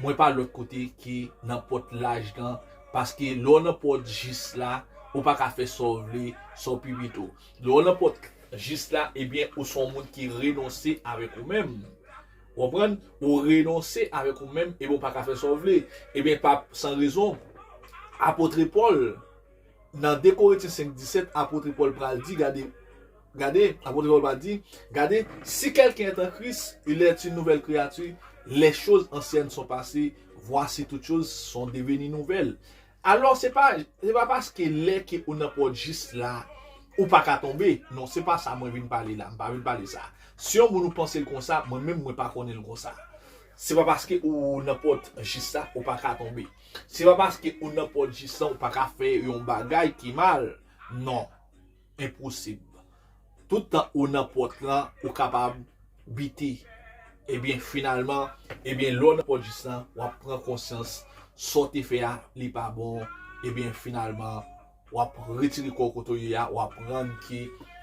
mwen pa lòt kote ki nan pòt laj lan, paske lè w nan pòt jis la, ou pa ka fè sa w vle, sa w pi pito. Lè w nan pòt jis la, ebyen, ou se yon moun ki renonse avèk ou menm. Ou konprann? Ou renonse avèk ou menm, ebyen, ou pa ka fè sa w vle. Ebyen, pa san rezon, apot Pòl, nan de Korentyen senk disèt, apot Pòl pral di, gade, gade, apot Pòl pral di, gade, si quelqu'un est en Christ, il est une nouvelle créature, les choses anciennes sont passées, voici toutes choses sont devenues nouvelles. Alò, se pa, se pa paske lè ke ou nan pòt jis la, ou pa ka tonbe. Non, se pa sa mwen vin pale la. M pa vin pale sa. Si yon moun ou panse l konsa, mwen menm, mwen pa konnen l konsa. Se pa paske ou nan pòt jis la, ou pa ka tonbe. Se pa paske ou nan pòt jis la, ou pa ka fè yon bagay ki mal. Non. Enposib. Tout tan ou nan pòt lan, ou kapab bite. Ebyen, finalman, ebyen, lè w nan pòt jis lan, w ap pran konsyans sa w te fè a, li pa bon. Ebyen, finalman, w ap retire kò w kote w ye a, w ap rann ke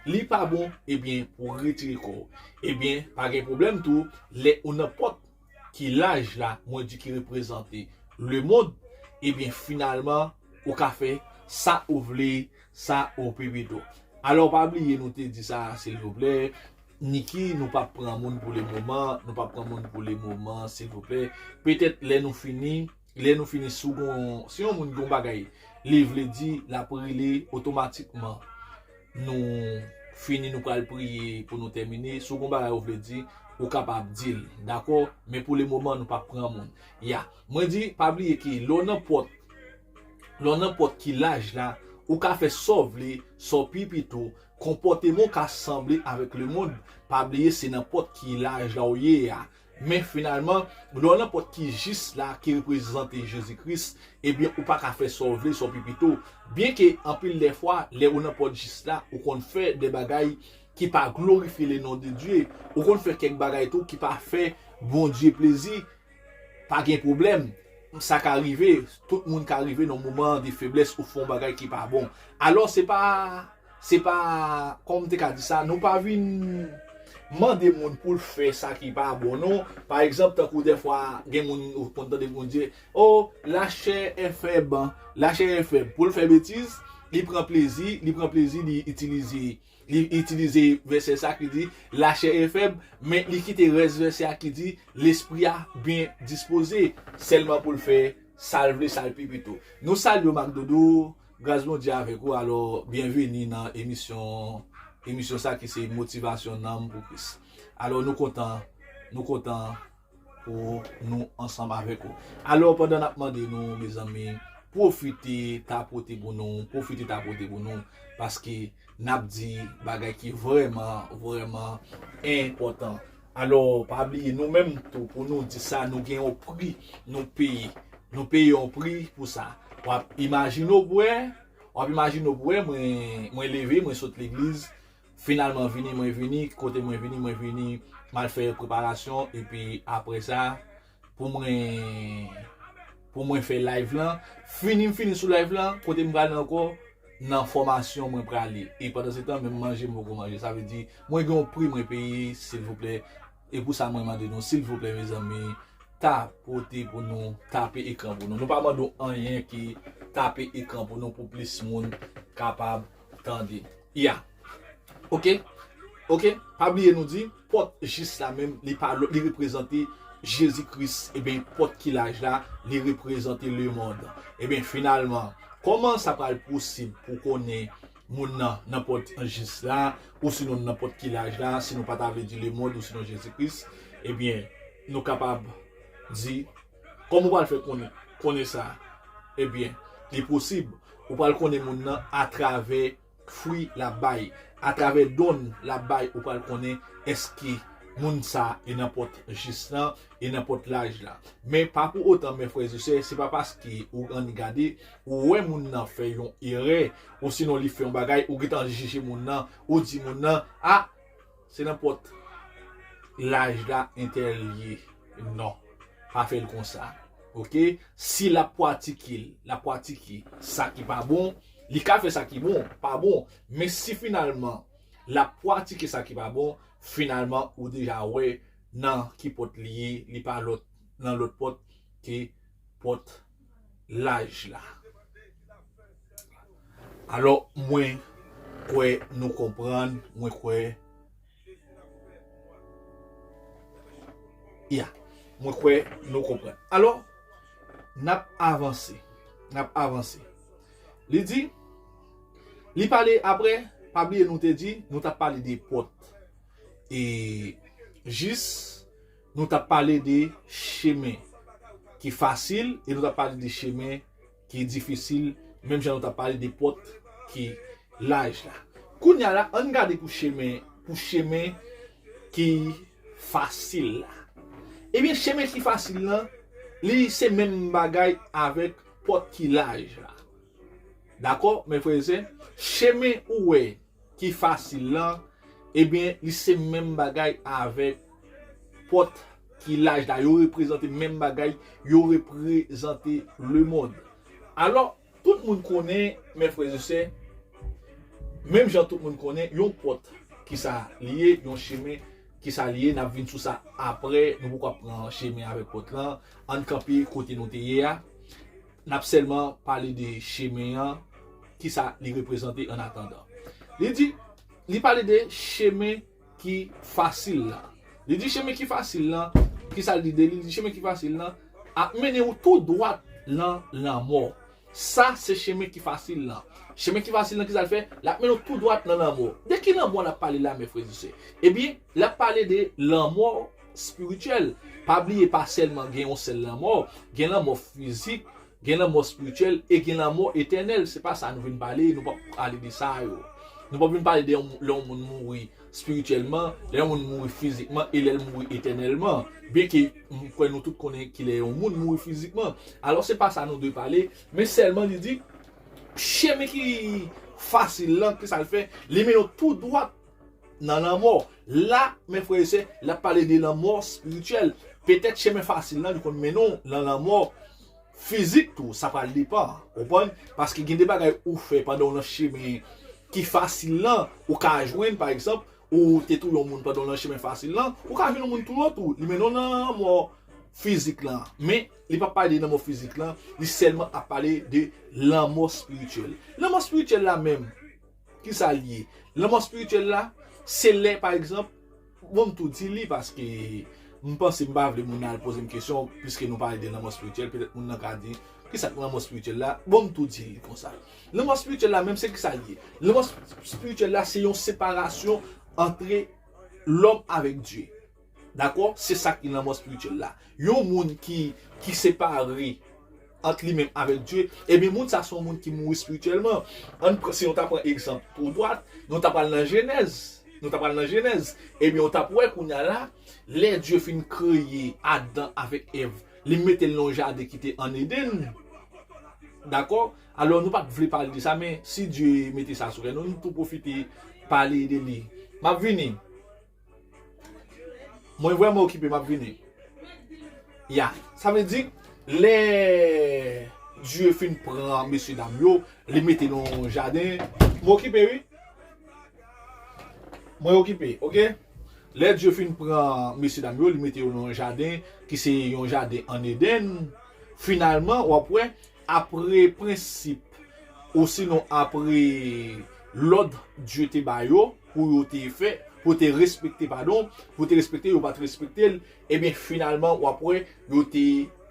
li pa bon, ebyen, pou retire kò w. Ebyen, pa gen pwoblèm tou, lè ou nan pòt ki laj la, mwen di ki reprezante lemonn, ebyen, finalman, ou ka fè sa ou vle, sa ou pi pito. Alò, pa bliye, nou te di sa, silvouplè. Niki, nou p ap pran moun pou le moman, nou p ap pran moun pou le moman, silvouplè. Petèt, lè nou fini, lè nou fini, si w gon, si yon moun gon bagay, li vle di, l ap rele otomatikman. Nou fini, nou pral priye pou nou tèmine. Si w gon bagay ou vle di, ou kapab di l, dakò? Men pou le moman, nou p ap pran moun. Ya. Mwen di, pa bliye ke lè w nan pòt, lè w nan pòt ki laj la, ou ka fè sa w vle, sa w pi pito, konpòteman w ka sanble avèk lemonn. Pa bliye, se nan pòt ki laj la w ye a. Men finalman, lè w nan pòt ki jis la, ki reprezante Jezi Kris, ebyen, ou pa ka fè sa w vle, sa w pi pito. Byenke, anpil dè fwa, lè ou nan pòt jis la, ou konn fè de bagay ki pa glorifye le non de Dye. Ou konn fè kèk bagay tou ki pa fè Bondye plezi. Pa gen pwoblèm. Sa ka rive. Tout moun ka rive nan moman de feblès ou fè yon bagay ki pa bon. Alò, se pa, se pa, kòman m te ka di sa, nou pa vin mande moun pou l fè sa ki pa bon, non. Pa egzanp, tankou dèfwa, gen moun ou konn tande moun di, "Oh, la chair est faible, la chair est faible." Pou l fè betiz, li pran plezi, li pran plezi, li itilize, li itilize vèsè sa ki di, "La chair est faible," men li kite rès vèsè a ki di, "Lespri a byen dispoze," sèlman pou l fè sa l vle, sa l pi pito. Nou salye w, Mak Dodo, gras Bondye avèk ou. Alò, byenveni nan emisyon, emisyon sa ki se Motivasyon Nanm pou Kris. Alò, nou kontan, nou kontan pou nou ansanm avèk ou. Alò, pandan n ap mande nou, mezanmi, pwofite tapote pou nou, pwofite tapote pou nou, paske n ap di bagay ki vrèman, vrèman enpòtan. Alò, pa bliye, nou menm tou, pou nou di sa, nou gen yon pri, nou peye. Nou peye yon pri pou sa. W ap imajine w pou wè, w ap imajine w pou wè, mwen, mwen leve, mwen sot legliz, finalman vini, mwen vini, kote mwen vini, mwen vini, m al fè preparasyon, epi apre sa, pou mwen, pou mwen fè live lan. Fini, m fini sou live lan, kote m prale ankò, nan fòmasyon mwen prale. E pandan se tan, menm manje m poko manje. Sa vle di, mwen gen yon pri mwen peye, silvouplè. E pou sa, mwen mande nou, silvouplè, mezanmi, tapote pou nou, tape ekran pou nou. Nou pa mande w anyen ke tape ekran pou nou, pou plis moun kapab tande. Ya. Oke? Oke? Pa bliye nou di, pòt jis la menm, li pa lòt, li reprezante Jezi Kris. Ebyen, pòt ki laj la, li reprezante lemonn. Ebyen, finalman, kòman sa pral posib pou konnen moun nan nan pòt jis la, ou sinon nan pòt ki laj la, si nou pa ta vle di lemonn, ou sinon Jezi Kris, ebyen, nou kapab di, kòman ou pral fè konnen, konnen sa? Ebyen, li posib, ou pral konnen moun nan atravè fwi l ap bay, atravè don l ap bay, ou pral konnen èske moun sa e nan pòt jis lan, e nan pòt laj la. Men pa pou otan, men frè e sè, se pa paske ou annik gade, ou wè moun nan fè yon erè, ou sinon li fè yon bagay, ou gentan jije moun nan, ou di moun nan, a, se nan pòt laj la entèl ye. Non, pa fè l konsa. Oke? Si l ap pratike l, l ap pratike sa ki pa bon, li ka fè sa ki bon, pa bon. Men si finalman l ap pratike sa ki pa bon, finalman ou deja wè nan ki pòt li ye, li pa lòt, nan lòt pòt ke pòt laj la. Alò, mwen kwè nou konprann, mwen kwè, ya, mwen kwè nou konprann. Alò, n ap avanse, n ap avanse. Li di, li pale apre, pa bliye nou te di, nou t ap pale de pòt e jis, nou t ap pale de chemen ki fasil e nou t ap pale de chemen ki difisil, menm jan nou t ap pale de pòt ki laj la. Kounye a la, ann gade pou chemen, pou chemen ki fasil la. Ebyen, chemen ki fasil lan, li se menm bagay avèk pòt ki laj la. Dakò, men frè e sè, chemen ou wè ki fasil lan, ebyen, li se menm bagay avèk pòt ki laj la. Yo reprezante menm bagay, yo reprezante lemonn. Alò, tout moun konnen, men frè e sè, menm jan tout moun konnen, yon pòt ki sa li ye, yon chemen ki sa li ye, n ap vin sou sa apre, nou poko ap pran chemen avèk pòt lan, ann kanpe kote nou te ye a. N ap sèlman pale de chemen an, kisa li reprezante an atandan. Li di, li pale de chemen ki fasil lan. Li di chemen ki fasil lan, kisa li di de li? Li di chemen ki fasil lan ap mennen ou tou dwat nan lanmò. Sa se chemen ki fasil lan. Chemen ki fasil lan, kisa l fè? L ap mennen ou tou dwat nan lanmò. De ki lanmò l ap pale la, men frè e sè? Ebyen, l ap pale de lanmò espirityèl. Pa bliye, pa sèlman gen yon sèl lanmò, gen lanmò fizik, gen lanmò espirityèl e gen lanmò etènèl. Se pa sa nou vin pale, nou p ap pale de sa yo. Nou p ap vin pale de yon, lè yon moun mouri espirityèlman, lè yon moun mouri fizikman e lè l mouri etènèlman. Byenke m kwè nou tout konnen kilè yon moun mouri fizikman. Alò, se pa sa nou dwe pale, men sèlman li di, chemen ki fasil lan, kisa l fè? Li mennen w tou dwat nan lanmò. La, men frè e sè, l ap pale de lanmò espirityèl. Petèt chemen fasil lan, li konn mennen w nan lanmò fizik tou, sa pral depann, konprann? Paske gen de bagay ou fè pandan w nan chemen ki fasil lan, ou ka jwenn, pa egzanp, ou te touye yon moun pandan w nan chemen fasil lan, ou ka jwenn yon moun touye w tou, li mennen w nan lanmò fizik lan. Men, li p ap pale de lanmò fizik lan, li sèlman ap pale de lanmò espirityèl. Lanmò espirityèl la menm, kisa l ye? Lanmò espirityèl la, se lè, pa egzanp, bon, m tou di li, paske m panse m pa vle moun al poze m kesyon, piske nou pale de lanmò espirityèl, petèt moun nan ka di, kisa k lanmò espirityèl la? Bon, m tou di li konsa. Lanmò espirityèl la menm, se kisa l ye? Lanmò sp-, espirityèl la, se yon separasyon antre lòm avèk Dye. Dakò? Se sa ki lanmò espirityèl la. Yon moun ki, ki separe ant li menm avèk Dye, ebyen, moun sa se yon moun ki mouri espirityèlman. Ann pran, si nou ta pran egzanp tou dwat, nou ta pral nan Jenèz. Nou ta pral nan Jenèz. Ebyen, ou t ap wè kounye a la, lè Dye fin kreye Adan avèk Èv, li mete l nan yon jaden ki te ann Edenn. Dakò? Alò, nou pa t vle pale de sa, men si Dye mete sa sou kè nou, nou tou pwofite pale de li. M ap vini. Mwen vrèman okipe, m ap vini. Ya, sa vle di, lè Dye fin pran mesye dam yo, li mete nan yon jaden. Mwen okipe, wi. Mwen okipe, oke? Lè Dye fin pran mesye dam yo, li mete yo nan yon jaden ki se yon jaden ann Edenn. Finalman, w ap wè, apre prensip, osinon apre lòd Dye te ba yo pou yo te fè, pou yo te respekte, padon, pou yo te respekte, yo pa t respekte l, ebyen, finalman, w ap wè, yo te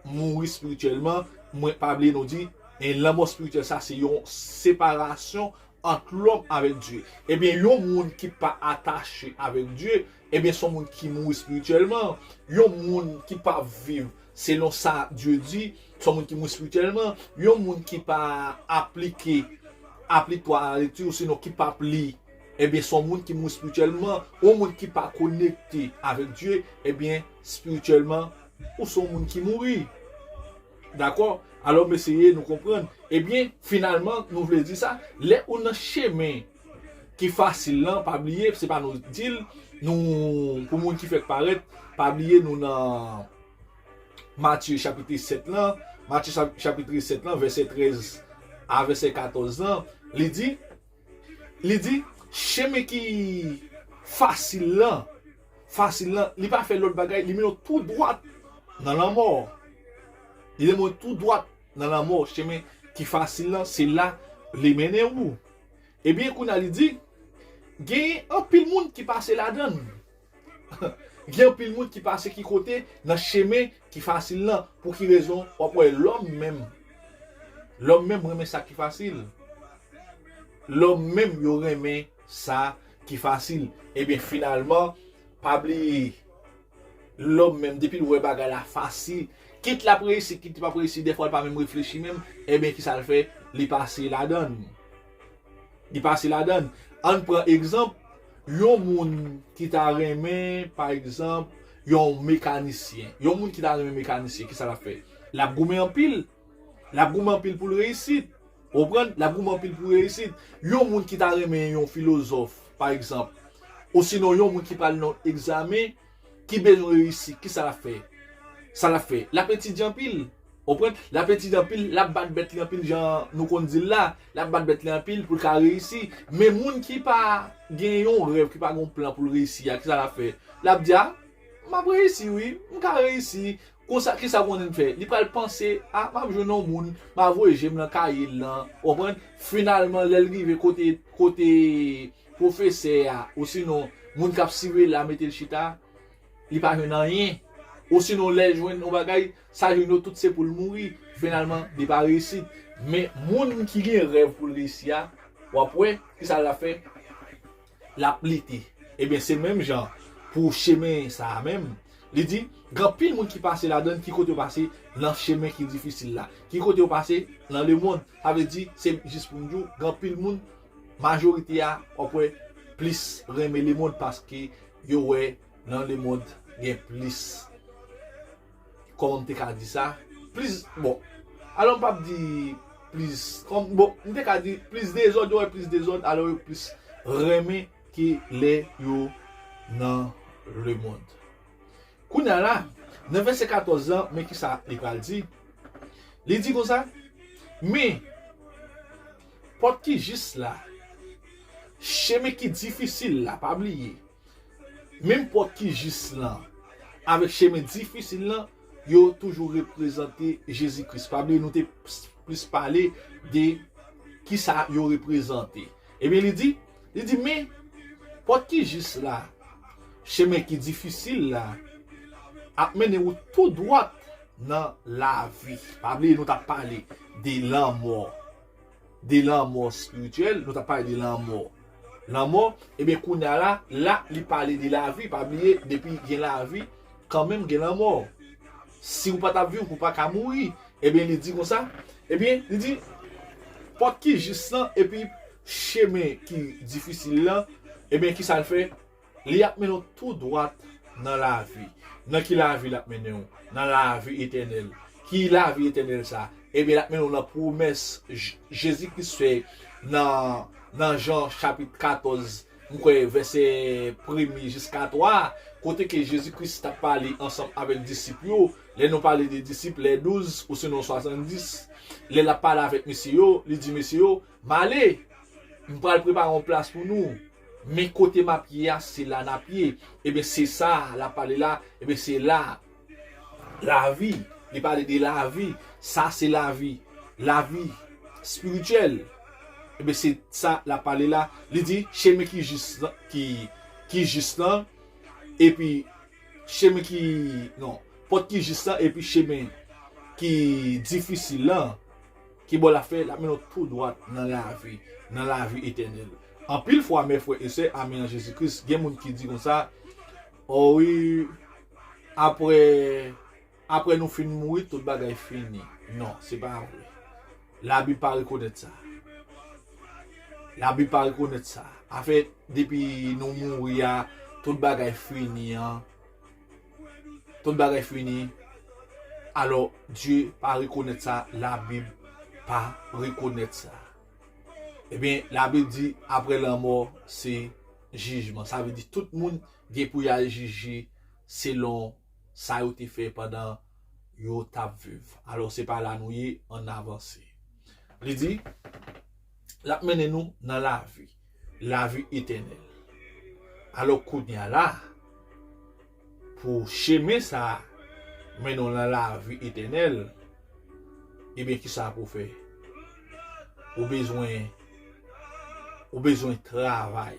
mouri espirityèlman. Mwen pa bliye nou di, e lanmò espirityèl sa, se yon separasyon ant lòm avèk Dye. Ebyen, yon moun ki pa atache avèk Dye, ebyen, se yon moun ki mouri espirityèlman. Yon moun ki pa viv selon sa Dye di, se yon moun ki mouri espirityèlman. Yon moun ki pa aplike, aplik twa lekti, osinon ki pa ap li, ebyen, se yon moun ki mouri espirityèlman. Yon moun ki pa konekte avèk Dye, ebyen, espirityèlman, ou se yon moun ki mouri. Dakò? Alò, m eseye nou konprann. Ebyen, finalman, nou vle di sa, lè ou nan chemen ki fasil lan, pa bliye, se pa nou di l, nou, pou moun ki fèk parèt, pa bliye nou nan Matye chapit sèt lan, Matye chap-, chapit sèt lan, vèsè trèz a vèsè katòz lan, li di, li di, chemen ki fasil lan, fasil lan, li pa fè lòt bagay, li mennen w tou dwat nan lanmò. Li mennen w tou dwat nan lanmò, chemen ki fasil lan, se la li mennen ou. Ebyen, kounye a li di, genyen anpil moun ki pase ladan l. Gen anpil moun ki pase ki kote nan chemen ki fasil lan. Pou ki rezon? W ap wè lòm menm. Lòm menm renmen sa ki fasil. Lòm menm yo renmen sa ki fasil. Ebyen, finalman, pa bliye, lòm menm, depi l wè bagay la fasil, kit l ap reyisi, kit li p ap reyisi, dèfwa l pa menm reflechi menm, ebyen, kisa l fè? Li pase ladan l. Li pase ladan l. Ann pran egzanp, yon moun ki ta renmen, pa egzanp, yon mekanisyen. Yon moun ki ta renmen mekanisyen, kisa l ap fè? L ap goumen anpil. L ap goumen anpil pou l reyisit. Ou konprann? L ap goumen anpil pou reyisit. Yon moun ki ta renmen yon filozòf, pa egzanp, osinon yon moun ki pral nan egzamen, ki bezwen reyisi, kisa l ap fè? Sa l ap fè? L ap etidye anpil. Ou konprann? L ap etidye anpil, l ap bat bèt li anpil, jan nou konn di l la. L ap bat bèt li anpil pou l ka reyisi. Men moun ki pa gen yon rèv, ki pa gen yon plan pou l reyisi a, kisa l ap fè? L ap di, a, m ap reyisi, wi, m ka reyisi. Konsa, kisa w konnen l fè? Li pral panse, a, m ap jwenn yon moun, m a voye je m nan kaye l lan. Ou konprann? Finalman, lè l rive kote, kote pwofesè a, osinon moun k ap siveye l la mete l chita, li pa jwenn anyen. Osinon, lè l jwenn yon bagay, sa l jwenn yo tout se pou l mouri. Finalman, li pa reyisi. Men moun ki gen rèv pou l reyisi a, w ap wè, kisa l ap fè? L ap lite. Ebyen, se menm jan pou chemen sa a menm. Li di, gen anpil moun ki pase ladan l, ki kote yo pase? Nan chemen ki difisil la. Ki kote yo pase? Nan lemonn. Sa vle di, se jis pou m di w, gen anpil moun, majorite a, w ap wè, plis renmen lemonn paske yo wè nan lemonn gen plis, kòman m te ka di sa? Plis, bon, alò m p ap di plis, kòm, bon, m te ka di plis dezòd, yo wè plis dezòd, alò yo plis renmen ke lè yo nan lemonn. Kounye a la, nan vèsè katòz lan, men kisa li pral di. Li di konsa, men, pòt ki jis la, chemen ki difisil la, pa bliye, menm pòt ki jis lan, avèk chemen difisil lan, yo toujou reprezante Jezi Kris. Pa bliye, nou te plis pale de kisa yo reprezante. Ebyen, li di, li di, men, pòt ki jis la, chemen ki difisil la, ap mennen ou tou dwat nan lavi. Pa bliye, nou t ap pale de lanmò, de lanmò espirityèl, nou t ap pale de lanmò. Lanmò, ebyen, kounye a la, la, li pale de lavi. Pa bliye, depi gen lavi, kanmenm gen lanmò. Si w pa t ap viv, ou pa ka mouri. Ebyen, li di konsa, ebyen, li di, pòt ki jis lan, epi chemen ki difisil lan, ebyen, kisa l fè? Li ap mennen w tou dwat nan lavi. Nan ki lavi l ap mennen w? Nan lavi etènèl. Ki lavi etènèl sa? Ebyen, l ap mennen w nan pwomès J-, Jezi Kris fè nan, nan Jan chapit katòz, m kwè vèsè premye jiska twa, kote ke Jezi Kris t ap pale ansanm avèk disip yo. Lè nou pale de disip, lè douz, osinon swasanndis, lè l ap pale avèk mesye yo, li di mesye yo, m ale, m pral prepare yon plas pou nou. Men kote m ap ye a, se la n ap ye. Ebyen, se sa l ap pale la. Ebyen, se la. Lavi. Li pale de lavi. Sa se lavi. Lavi espirityèl. Ebyen, se sa l ap pale la. Li di, chemen ki jis lan, ki, ki jis lan, epi chemen ki, non, pòt ki jis lan, epi chemen ki difisil lan, ki bò l ap fè, l ap mennen w tou dwat nan lavi, nan lavi etènèl. Anpil fwa, mè, frè e sè, amè an Jezi Kris, gen moun ki di konsa, o wi, apre, apre nou fin mouri, tout bagay fini. Non, se pa vre. Labib pa rekonèt sa. Labib pa rekonèt sa. Afè, depi nou mouri a, tout bagay fini an, tout bagay fini. Alò, Dye pa rekonèt sa, Labib pa rekonèt sa. Ebyen, Labib di, apre lanmò, se jijman. Sa vle di, tout moun gen pou y al jije selon sa yo te fè pandan yo t ap viv. Alò, se pa la nou ye, ann avanse. Li di, l ap mennen nou nan lavi, lavi etènèl. Alò, kounye a la, pou chemen sa a mennen w nan lavi etènèl, ebyen, ki sa pou w fè? Ou bezwen, ou bezwen travay.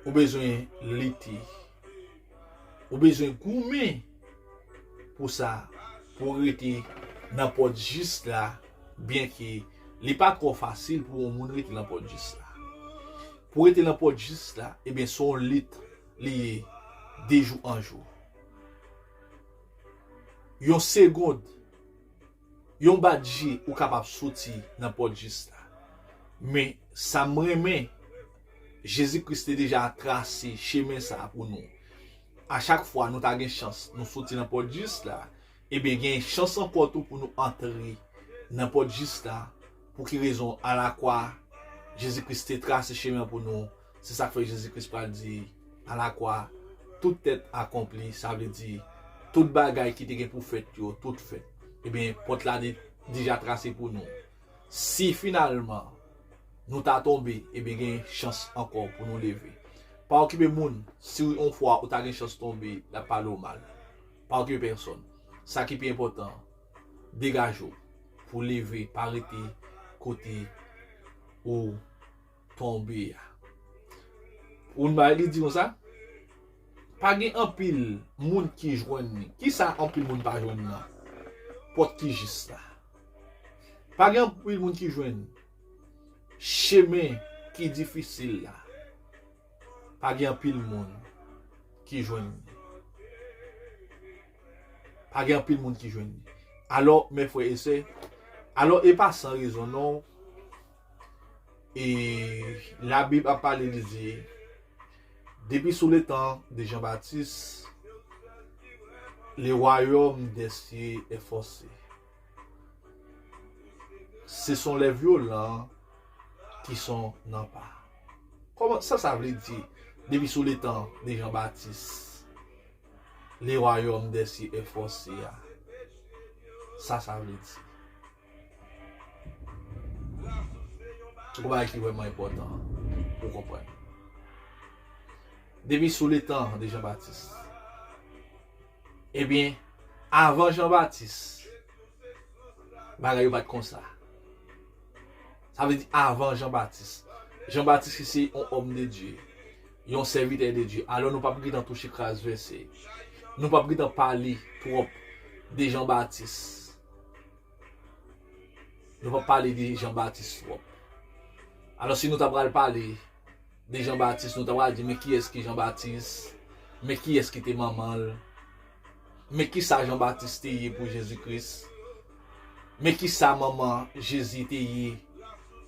Ou bezwen lite. Ou bezwen goumen pou sa, pou w rete nan pòt jis la, byenke li pa twò fasil pou yon moun rete nan pòt jis la. Pou w rete nan pòt jis la, ebyen, se yon lit li ye de jou an jou. Yon segond, yon bat je, ou kapab soti nan pòt jis la. Men, sa m renmen, Jezi Kris te deja trase chemen sa a pou nou. A chak fwa nou ta gen chans, nou soti nan pòt jis la, ebyen, gen chans ankò tou pou nou antre nan pòt jis la. Pou ki rezon? Alakwa, Jezi Kris te trase chemen pou nou. Se sa k fè Jezi Kris pral di, alakwa, tout est accompli, sa vle di, tout bagay ki te gen pou fèt yo, tout fèt. Ebyen, pòt la de-, deja trase pou nou. Si finalman nou ta tonbe, ebyen, gen chans ankò pou nou leve. Pa okipe moun, si yon fwa ou ta gen chans tonbe, l ap pale w mal. Pa okipe pèsonn. Sa ki pi enpòtan, degaje w pou leve, pa rete kote ou tonbe a. Ou bay li di konsa, pa gen anpil moun ki jwenn li. Kisa anpil moun pa jwenn nan? Pòt ki jis la. Pa gen anpil moun ki jwenn chemen ki difisil la. Pa gen anpil moun ki jwenn li. Pa gen anpil moun ki jwenn li. Alò, mè frè e sè, alò, e pa san rezon non. E Labib ap pale, li di, depuis sous le temps de Jean-Baptiste, le royaume des cieux est forcé. Ce sont les violents qui sont nan pa. Kòman sa, sa vle di, depi sou letan de Jan Batis, le royaume des cieux est forcé a? Sa, sa vle di. Se yon bagay ki vrèman enpòtan pou w konprann. Depi sou letan de Jan Batis, ebyen, avan Jan Batis, bagay yo pa t konsa. Sa vle di avan Jan Batis. Jan Batis ki se yon òm de Dye, yon sèvitè de Dye. Alò nou p ap gentan touche kras vèse. Nou p ap gentan pale twòp de Jan Batis. Nou p ap pale de Jan Batis twòp. Alò si nou ta pral pale de Jan Batis, nou ta pral di, men kiyès ki Jan Batis? Men kiyès ki te manman l? Men kisa Jan Batis te ye pou Jezi Kris? Men kisa manman Jezi te ye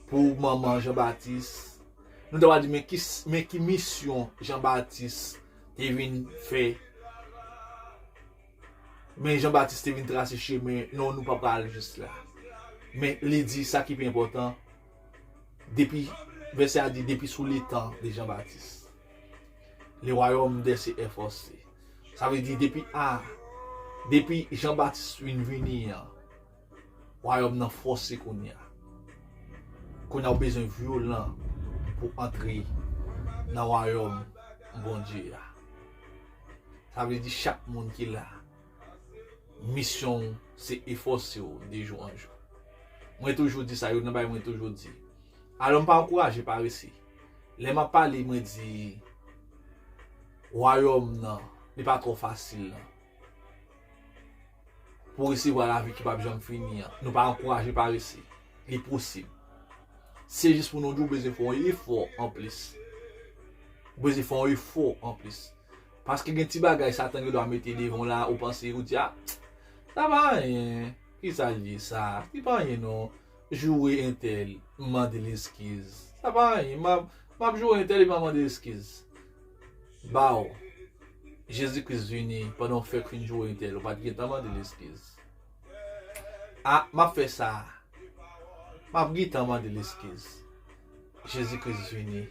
pou manman Jan Batis? Nou ta pral di, men ki, men ki misyon Jan Batis te vin fè? Men Jan Batis te vin trase chemen. Non, nou pa pral jis la. Men li di sa ki pi enpòtan. Depi, vèsè a di, depi sou letan de Jan Batis, le royaume des cieux est forcé. Sa vle di depi a, depi Jan Batis vin vini an, wayòm nan fòse kounye a. Kounye a ou bezwen vyolan pou antre nan wayòm Bondye a. Sa vle di chak moun ki la, misyon w se efòse w de jou an jou. Mwen toujou di sa, youn nan bagay mwen toujou di. Alò, m pa ankouraje parese. Lè m ap pale, mwen di, wayòm nan, li pa twò fasil nan. Pou w resevwa lavi ki p ap janm fini an, nou pa ankouraje parese. Li posib. Se jis pou nou di w bezwen fè yon efò anplis. Ou bezwen fè yon efò anplis. Paske gen ti bagay Satan gen dwa mete devan w la, ou panse, ou di, "A, sa pa anyen. Kisa l ye sa? Li pa anyen non. Joure entèl, mande l eskiz. Sa pa anyen. M ap, m ap joure entèl epi m ap mande l eskiz." Baw, Jezi Kris vini, pandan w fèk fin joure entèl, ou pa t gentan mande l eskiz. A, m ap fè sa. M ap gentan mande l eskiz. Jezi Kris vini,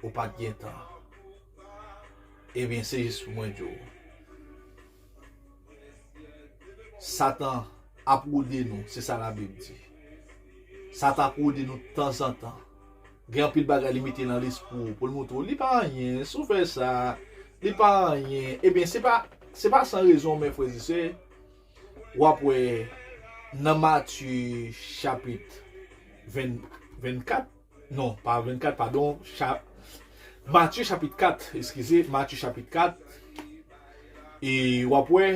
ou pa t gentan. Ebyen, se jis pou mwen di w. Satan ap wode nou, se sa Labib di. Satan ap wode nou tanzantan. Gen anpil bagay li mete nan lespri w pou l montre w, li pa anyen, si w fè sa, li pa anyen. Ebyen, se pa, se pa san rezon, men frè e sè, w ap wè nan Matye chapit ven, vennkat, non, pa vennkat, padon, cha, Matye chapit kat, eskize, Matye chapit kat, e w ap wè,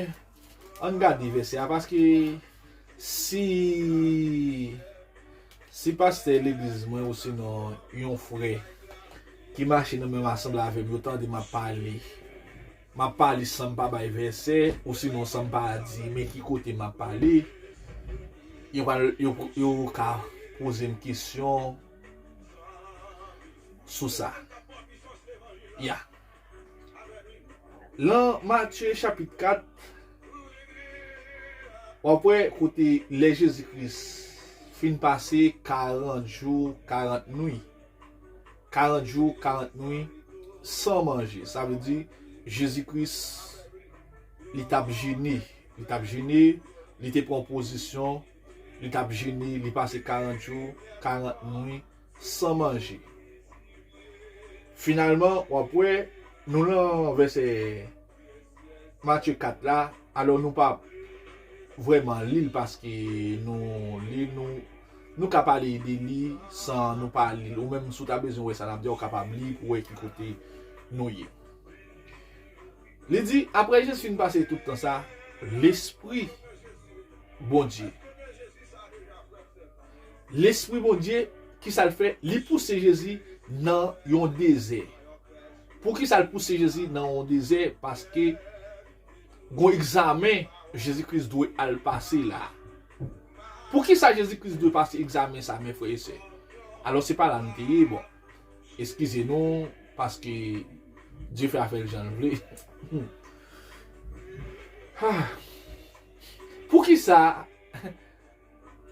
ann gade vèsè a, paske si, si pastè legliz mwen, osinon yon frè ki mache nan menm asanble avè m, yo tande m ap pale, m ap pale san m pa bay vèsè, osinon san m pa di men ki kote m ap pale, yo pral, yo, yo ka poze m kesyon sou sa. Ya. Lan Matye chapit kat, w ap wè kote lè Jezi Kris fin pase karant jou, karant nwi. Karant jou, karant nwi san manje. Sa vle di, Jezi Kris, li t ap jene. Li t ap jene, li te pran pozisyon, li t ap jene, li pase karant jou, karant nwi san manje. Finalman, w ap wè, nou lan vèsè Matye kat la, alò nou pa vrèman li l paske nou li, nou, nou ka pale de li san nou pa li l. Ou menm, si w ta bezwen wè sa n ap di a, ou kapab li pou wè ki kote nou ye. Li di, apre Jezi fin pase tout tan sa, Lespri Bondye. Lespri Bondye, ki sa l fè? Li pouse Jezi nan yon dezè. Poukisa l pouse Jezi nan yon dezè? Paske gon egzamen Jezi Kris dwe al pase la. Poukisa Jezi Kris dwe pase egzamen sa, men frè e sè? Alò, se pa la nou te ye, bon. Eskize nou, paske Dye fè afè l jan l vle. Ah. Poukisa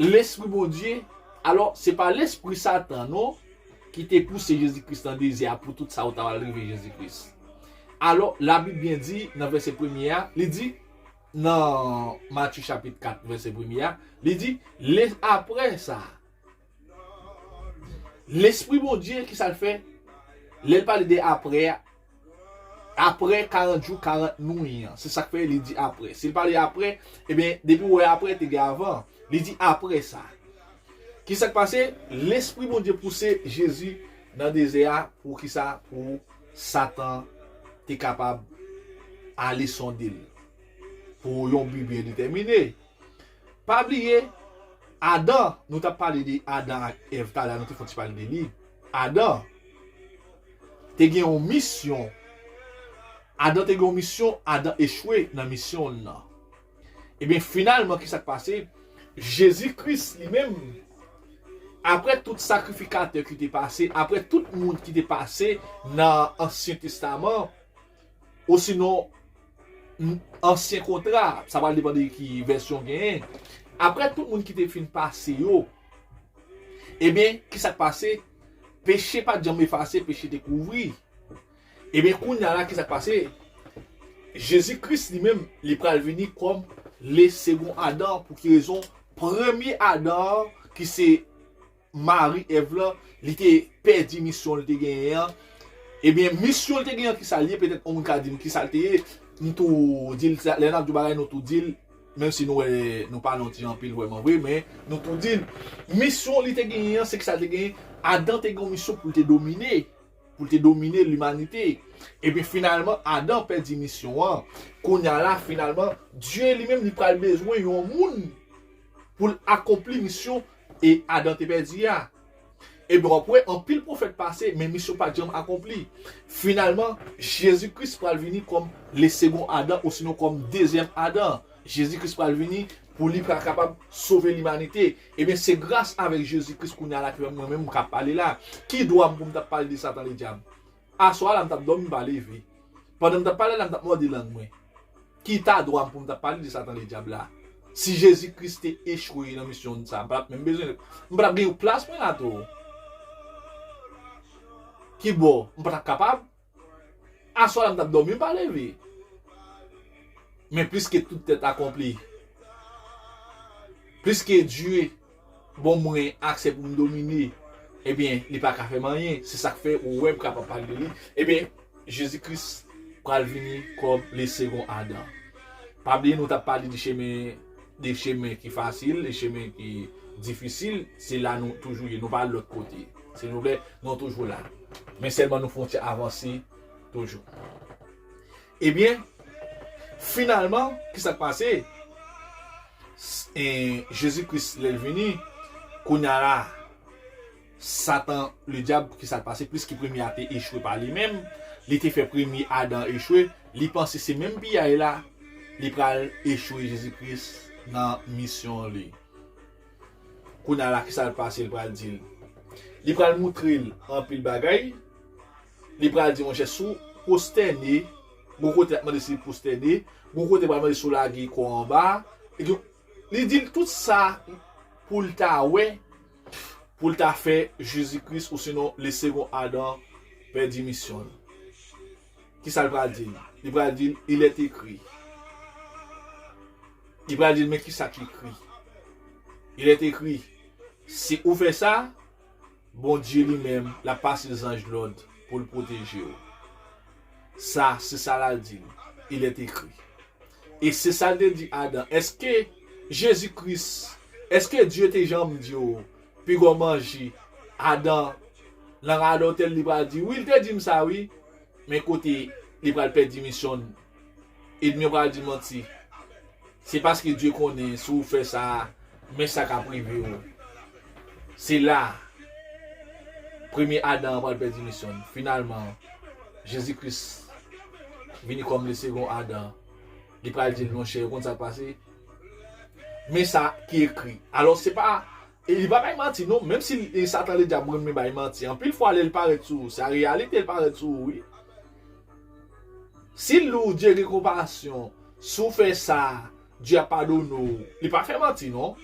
Lespri Bondye, alò, se pa lespri Satan, non, ki te pouse Jezi Kris nan dezè a pou tout sa yo ta pral rive Jezi Kris. Alò, Labib byen di nan vèsè premye a, li di, nan Matye chapit kat, vèsè premye a, li di, le, apre sa, Lespri Bondye, ki sa l fè? Lè l pale de apre a, apre karant jou, karant nwi an, se sa k fè li di apre. Si l pale apre, ebyen, depi w wè apre, te gen avan. Li di apre sa. Ki sa k pase? Lespri Bondye pouse Jezi nan dezè a, pou ki sa? Pou Satan te kapab ale sonde l. Pou yon bi byen detèmine. Pa bliye, Adan, nou t ap pale de Adan ak Èv talè a, nou te fè yon ti pale de li. Adan te gen yon misyon. Adan te gen yon misyon, Adan echwe nan misyon l nan. Ebyen, finalman, ki sa k pase? Jezi Kris li menm, apre tout sakrifikatè ki te pase, apre tout moun ki te pase nan Ansyen Testaman, osinon, n-, Ansyen Kontra, sa pral depann de ki vèsyon w genyen. Apre tout moun ki te fin pase yo, ebyen, ki sa k pase? Peche pa t janm efase, peche te kouvri. Ebyen, kounye a la, ki sa k pase? Jezi Kris li menm, li pral vini kòm le second Adam. Pou ki rezon? Premye Adan an, ki se mari Èv lan, li te pèdi misyon li te genyen an. Ebyen, misyon li te genyen an, kisa l ye? Petèt yon moun ka di m kisa l te ye. M tou di l sa, lè n ap di yon bagay, nou tou di l, menm si nou wè, nou pa nan ti anpil vrèman vre, men nou tou di l, misyon li te genyen an, se kisa l te genyen? Adan te gen yon misyon pou l te domine, pou l te domine limanite. Ebyen, finalman, Adan pèdi misyon an. Kounye a la, finalman, Dye li menm, li pral bezwen yon moun pou l akonpli misyon e Adan te pèdi a. Ebyen, w ap wè, anpil pwofèt pase, men misyon pa t janm akonpli. Finalman, Jezi Kris pral vini kòm le second Adam, osinon kòm dezyèm Adan. Jezi Kris pral vini pou li pral kapab sove limanite. Ebyen, se gras avèk Jezi Kris kounye a la ke mwen menm m ka pale la. Ki dwa m pou m t ap pale de Satan Ledyab? Aswè a la, m t ap dòmi, m pa leve. Pandan m t ap pale la, m t ap mòde lang mwen. Ki ta dwa m pou m t ap pale de Satan Ledyab la? Si Jezi Kris te echwe nan misyon sa, m pa t ap menm bezwen, m pa t ap gen yon plas mwen la tou. Ki bò? M pa t ap kapab. Aswè a la, m t ap dòmi, m pa leve. Men pliske tout tèt akonpli, pliske Dye ban mwen aksè pou m domine, ebyen, li pa ka fè m anyen. Se sa k fè ou wè m kapab pale de li. Ebyen, Jezi Kris pral vini kòm le second Adam. Pa bliye, nou t ap pale de chemen, de chemen ki fasil, de chemen ki difisil. Se la nou toujou ye, nou pa al lòt kote. Silvouplè, nou toujou la. Men sèlman nou fè yon ti avanse toujou. Ebyen, finalman, kisa k pase? S-, e, Jezi Kris, lè l vini, kounye a la, Satan, Ledyab, kisa l pase? Pliske premye a te echwe pa li menm, li te fè premye Adan echwe, li panse se menm piyay la, li pral echwe Jezi Kris nan misyon li. Kounye a la, kisa l pase, l pral di l? Li pral moutre l anpil bagay. Li pral di, monchè, si w pwostène, gon kote l ap mande si l pwostène, gon kote l pral mande si w lage kò w anba. Li di l tout sa pou l ta wè, pou l ta fè Jezi Kris, osinon le second Adam, pèdi misyon l. Kisa l pral di l? Li pral di l, il est écrit. Li pral di l, men kisa ki ekri? Il est écrit, si ou fè sa, Bondye li menm, l ap pase zanj lòd pou l pwoteje w. Sa, se sa l al di l. Il est écrit. E se sa l te di Adan. Èske Jezi Kris, èske Dye te janm di w, piga w manje? Adan, nan radòtè l, li pral di, wi, l te di m sa, wi. Men kote li pral pèdi misyon l, ènmi an pral di manti. Se paske Dye konnen si w fè sa, men sa k ap rive w. Se la, premye Adan an pral pèdi misyon l. Finalman, Jezi Kris vini kòm le second Adam. Li pral di l, monchè, ou konn sa k pase? Men sa ki ekri. Alò, se pa, e li pa bay manti, non. Menm si e Satan Ledyab renmen bay manti, anpil fwa, lè l parèt sou ou, se a reyalite l parèt sou ou, wi. Si l di w Dye gen konpasyon, si w fè sa, Dye ap padone w, li pa fè manti, non.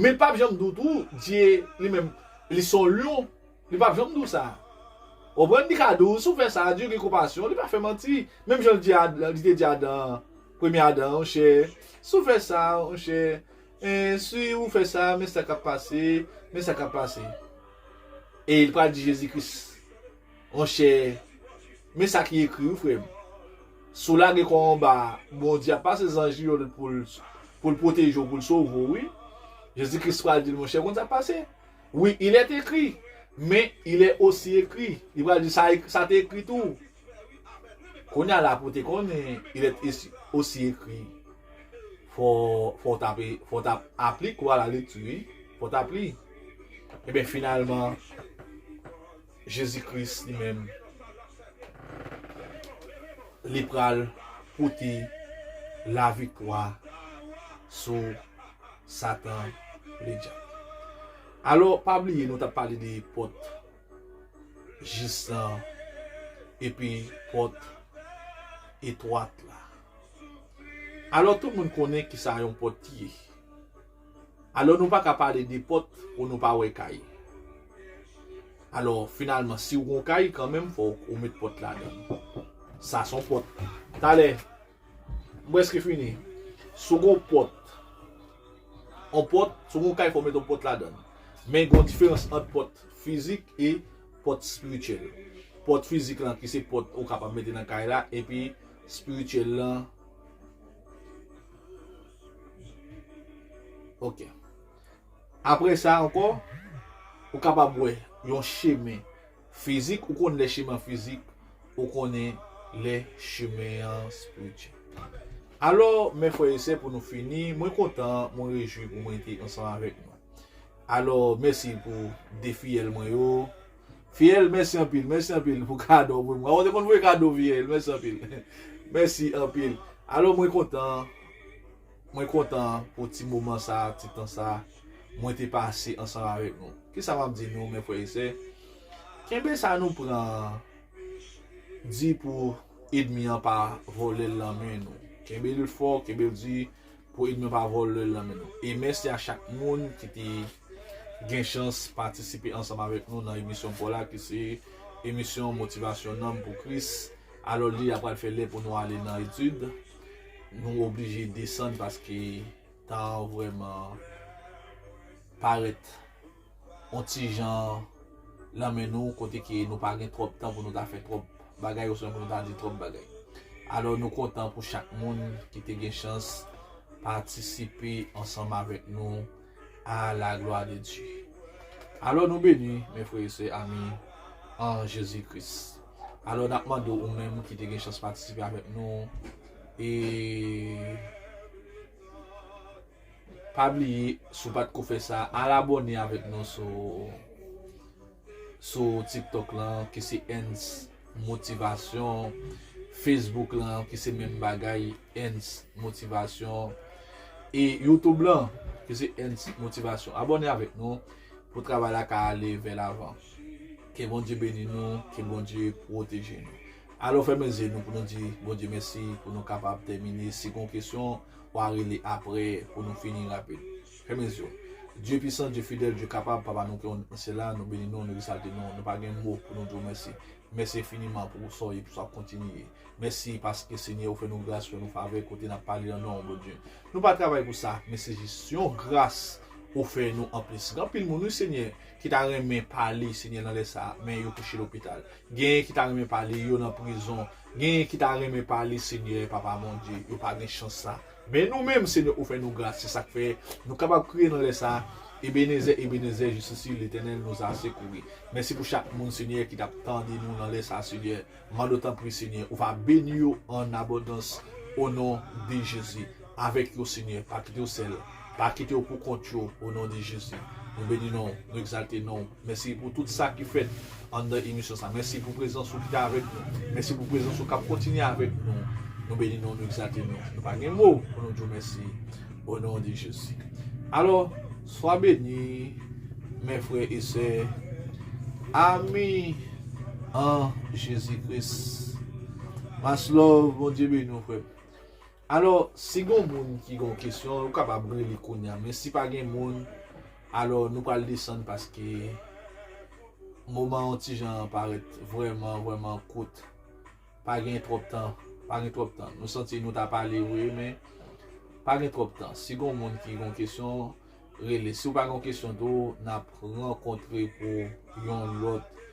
Men l p ap janm di w tou, Dye li menm, li se yon lyon, li p ap janm di w sa. Ou konprann? Li ka di w, si w fè sa, Dye gen konpasyon, li pa fè manti. Menm jan l di Adan, li te di Adan, premye Adan, monchè, si w fè sa, monchè, e, si w fè sa, men sa k ap pase, men sa k ap pase. E l pral di Jezi Kris, monchè, men sa ki ekri, wi, frè m. Si w lage kò w anba, Bondye ap pase zanj li yo pou l, pou l pwoteje w, pou l sove w, wi. Jezi Kris pral di l, monchè, konn sa k pase? Wi, il est écrit, men il est aussi écrit. Li pral di sa, sa te ekri tou. Kounye a la, pou w te konnen, il est aussi écrit, fò, fò w t ap, fò w t ap aplike ou a la lekti, wi. Fò w t ap li. Ebyen, finalman, Jezi Kris li menm, li pral pote laviktwa sou Satan, Ledyab. Alò, pa bliye, nou t ap pale de pòt jis lan, epi pòt etwat la. Alò, tout moun konnen kisa yon pòt ye. Alò, nou pa ka pale de pòt pou nou pa wè kay. Alò, finalman, si w gon kay, kanmenm, fò w met pòt ladan l. Sa se yon pòt. Talè, m prèske fini. Si w gon pòt, yon pòt, si w gon kay, fò w met yon pòt ladan l. Men gen yon diferans ant pòt fizik e pòt espirityèl. Pòt fizik lan ki se pòt ou kapab mete nan kay la, epi espirityèl lan. Ok. Apre sa ankò, ou kapab wè yon chemen fizik, ou konn lè chemen fizik, ou konnen lè chemen an espirityèl. Alò, men frè e sè, pou nou fini, mwen kontan, mwen rejwi pou mwen te ansanm avèk nou. Alò, mèsi pou de fiyèl mwen yo. Fiyèl, mèsi anpil, mèsi anpil pou kado pou mwen. Ou te konn voye kado, fiyèl, mèsi anpil. Mèsi anpil. Alò, mwen kontan, mwen kontan pou ti moman sa, ti tan sa, mwen te pase ansanm avèk nou. Kisa m ap di nou, men frè e sè? Kenbe sa nou pran di pou ènmi an pa vòlè l nan men nou. Kenbe l fò, kenbe l di pou ènmi an pa vòlè l nan men nou. E mèsi a chak moun ki te gen chans patisipe ansanm avèk nou nan emisyon pa w la, ki se emisyon Motivasyon Nanm pou Kris. Alò, li a pral fè lè pou nou ale nan etid. Nou oblije desann paske tan an vrèman parèt yon ti jan nan men nou, kote ke nou pa gen twòp tan pou nou ta fè twòp bagay, oswa pou nou ta di twòp bagay. Alò, nou kontan pou chak moun ki te gen chans patisipe ansanm avèk nou à la gloire de Dieu. Alò, nou beni, men frè e sè, ami an Jezi Kris. Alò, n ap mande w, ou menm ki te gen chans patisipe avèk nou, e pa bliye, si w pa t ko fè sa, al abòne avèk nou sou, sou TikTok lan, ki se Ends Motivasyon, Facebook lan, ki se menm bagay, Ends Motivasyon, e YouTube lan, ki se Ends Motivasyon. Abòne avèk nou pou travay la ka ale vè lavan. Ke Bondye beni nou, ke Bondye pwoteje nou. Alò, fèmen zye nou pou nou di Bondye mèsi, pou nou kapab tèmine. Si gon kesyon, w a rele apre pou nou fini rapid. Fèmen zye w. Dye pwisan, Dye fidèl, Dye kapab, Papa nou ki nan syèl la, nou beni nou, nou egzalte nou, nou pa gen mo pou nou di w mèsi. Mèsi enfiniman pou sa w ye, pou sa w kontinye. Mèsi paske, Senyè, ou fè nou gras, ou fè nou favè, kote n ap pale nan non w, Bondye. Nou pa travay pou sa, men se jis yon gras ou fè nou anplis. Gen anpil moun, wi, Senyè, ki ta renmen pale, Senyè, nan lè sa a, men yo kouche lopital. Genyen ki ta renmen pale, yo nan prizon. Genyen ki ta renmen pale, Senyè, Papa Bondye, yo pa gen chans sa. Men nou menm, Senyè, ou fè nou gras, se sa k fè nou kapab kriye nan lè sa a, Ebenezè, Ebenezè, je suis ici, Letènèl nous a secourus. Mèsi pou chak moun, Senyè, ki t ap tande nou nan lè sa a, Senyè. Mande w tanpri, Senyè, ou va beni yo an abondans, o non de Jezi. Avèk yo, Senyè, pa kite yo sèl, pa kite yo pou kont yo, o non de Jezi. Nou beni non w, nou egzalte non w. Mèsi pou tout sa ki fèt anndan emisyon sa. Mèsi pou prezans ou ki te avèk nou. Mèsi pou prezans ou k ap kontinye avèk nou. Nou beni non w, nou egzalte non w. Nou pa gen mo pou nou di w mèsi, o non de Jezi. Alò, swa beni, men frè e sè, ami an Jezi Kris. Mas love, Bondye beni w, frè m. Alò, si gon moun ki gon kesyon, ou kapab rele kounye a. Men si pa gen moun, alò, nou pral desann paske moman an ti jan parèt vrèman, vrèman kout. Pa gen twòp tan, pa gen twòp tan. Nou santi nou ta pale vre, men pa gen twòp tan. Si gon moun ki gon kesyon, rele. Si w pa gon kesyon tou, n ap rankontre pou yon lòt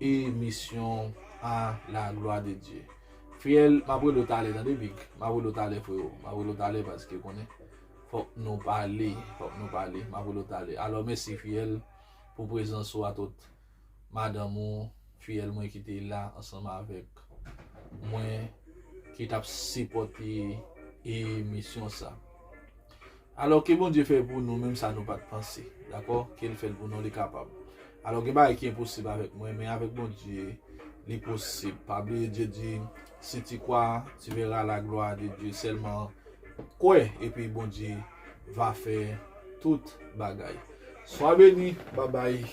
emisyon à la gloire de Dieu. Fiyèl, m ap rele w talè, tande, Big. M ap rele w talè, freo. M ap rele w talè paske konnen fòk nou pale, fòk nou pale. M ap rele w talè. Alò, mèsi, Fiyèl, pou prezans ou a tout. Madanm ou, fiyèl mwen ki te la ansanm avèk mwen, ki t ap sipòte emisyon sa. Alò, ke Bondye fè pou nou menm sa nou pa t panse, dakò? Ke l fè l pou nou, li kapab. Alò, gen bagay ki enposib avèk mwen, men avèk Bondye, li posib. Pa bliye, Dye di, si tu crois, tu verras la gloire de Dieu. Sèlman kwè, epi Bondye va fè tout bagay. Swa beni, babay.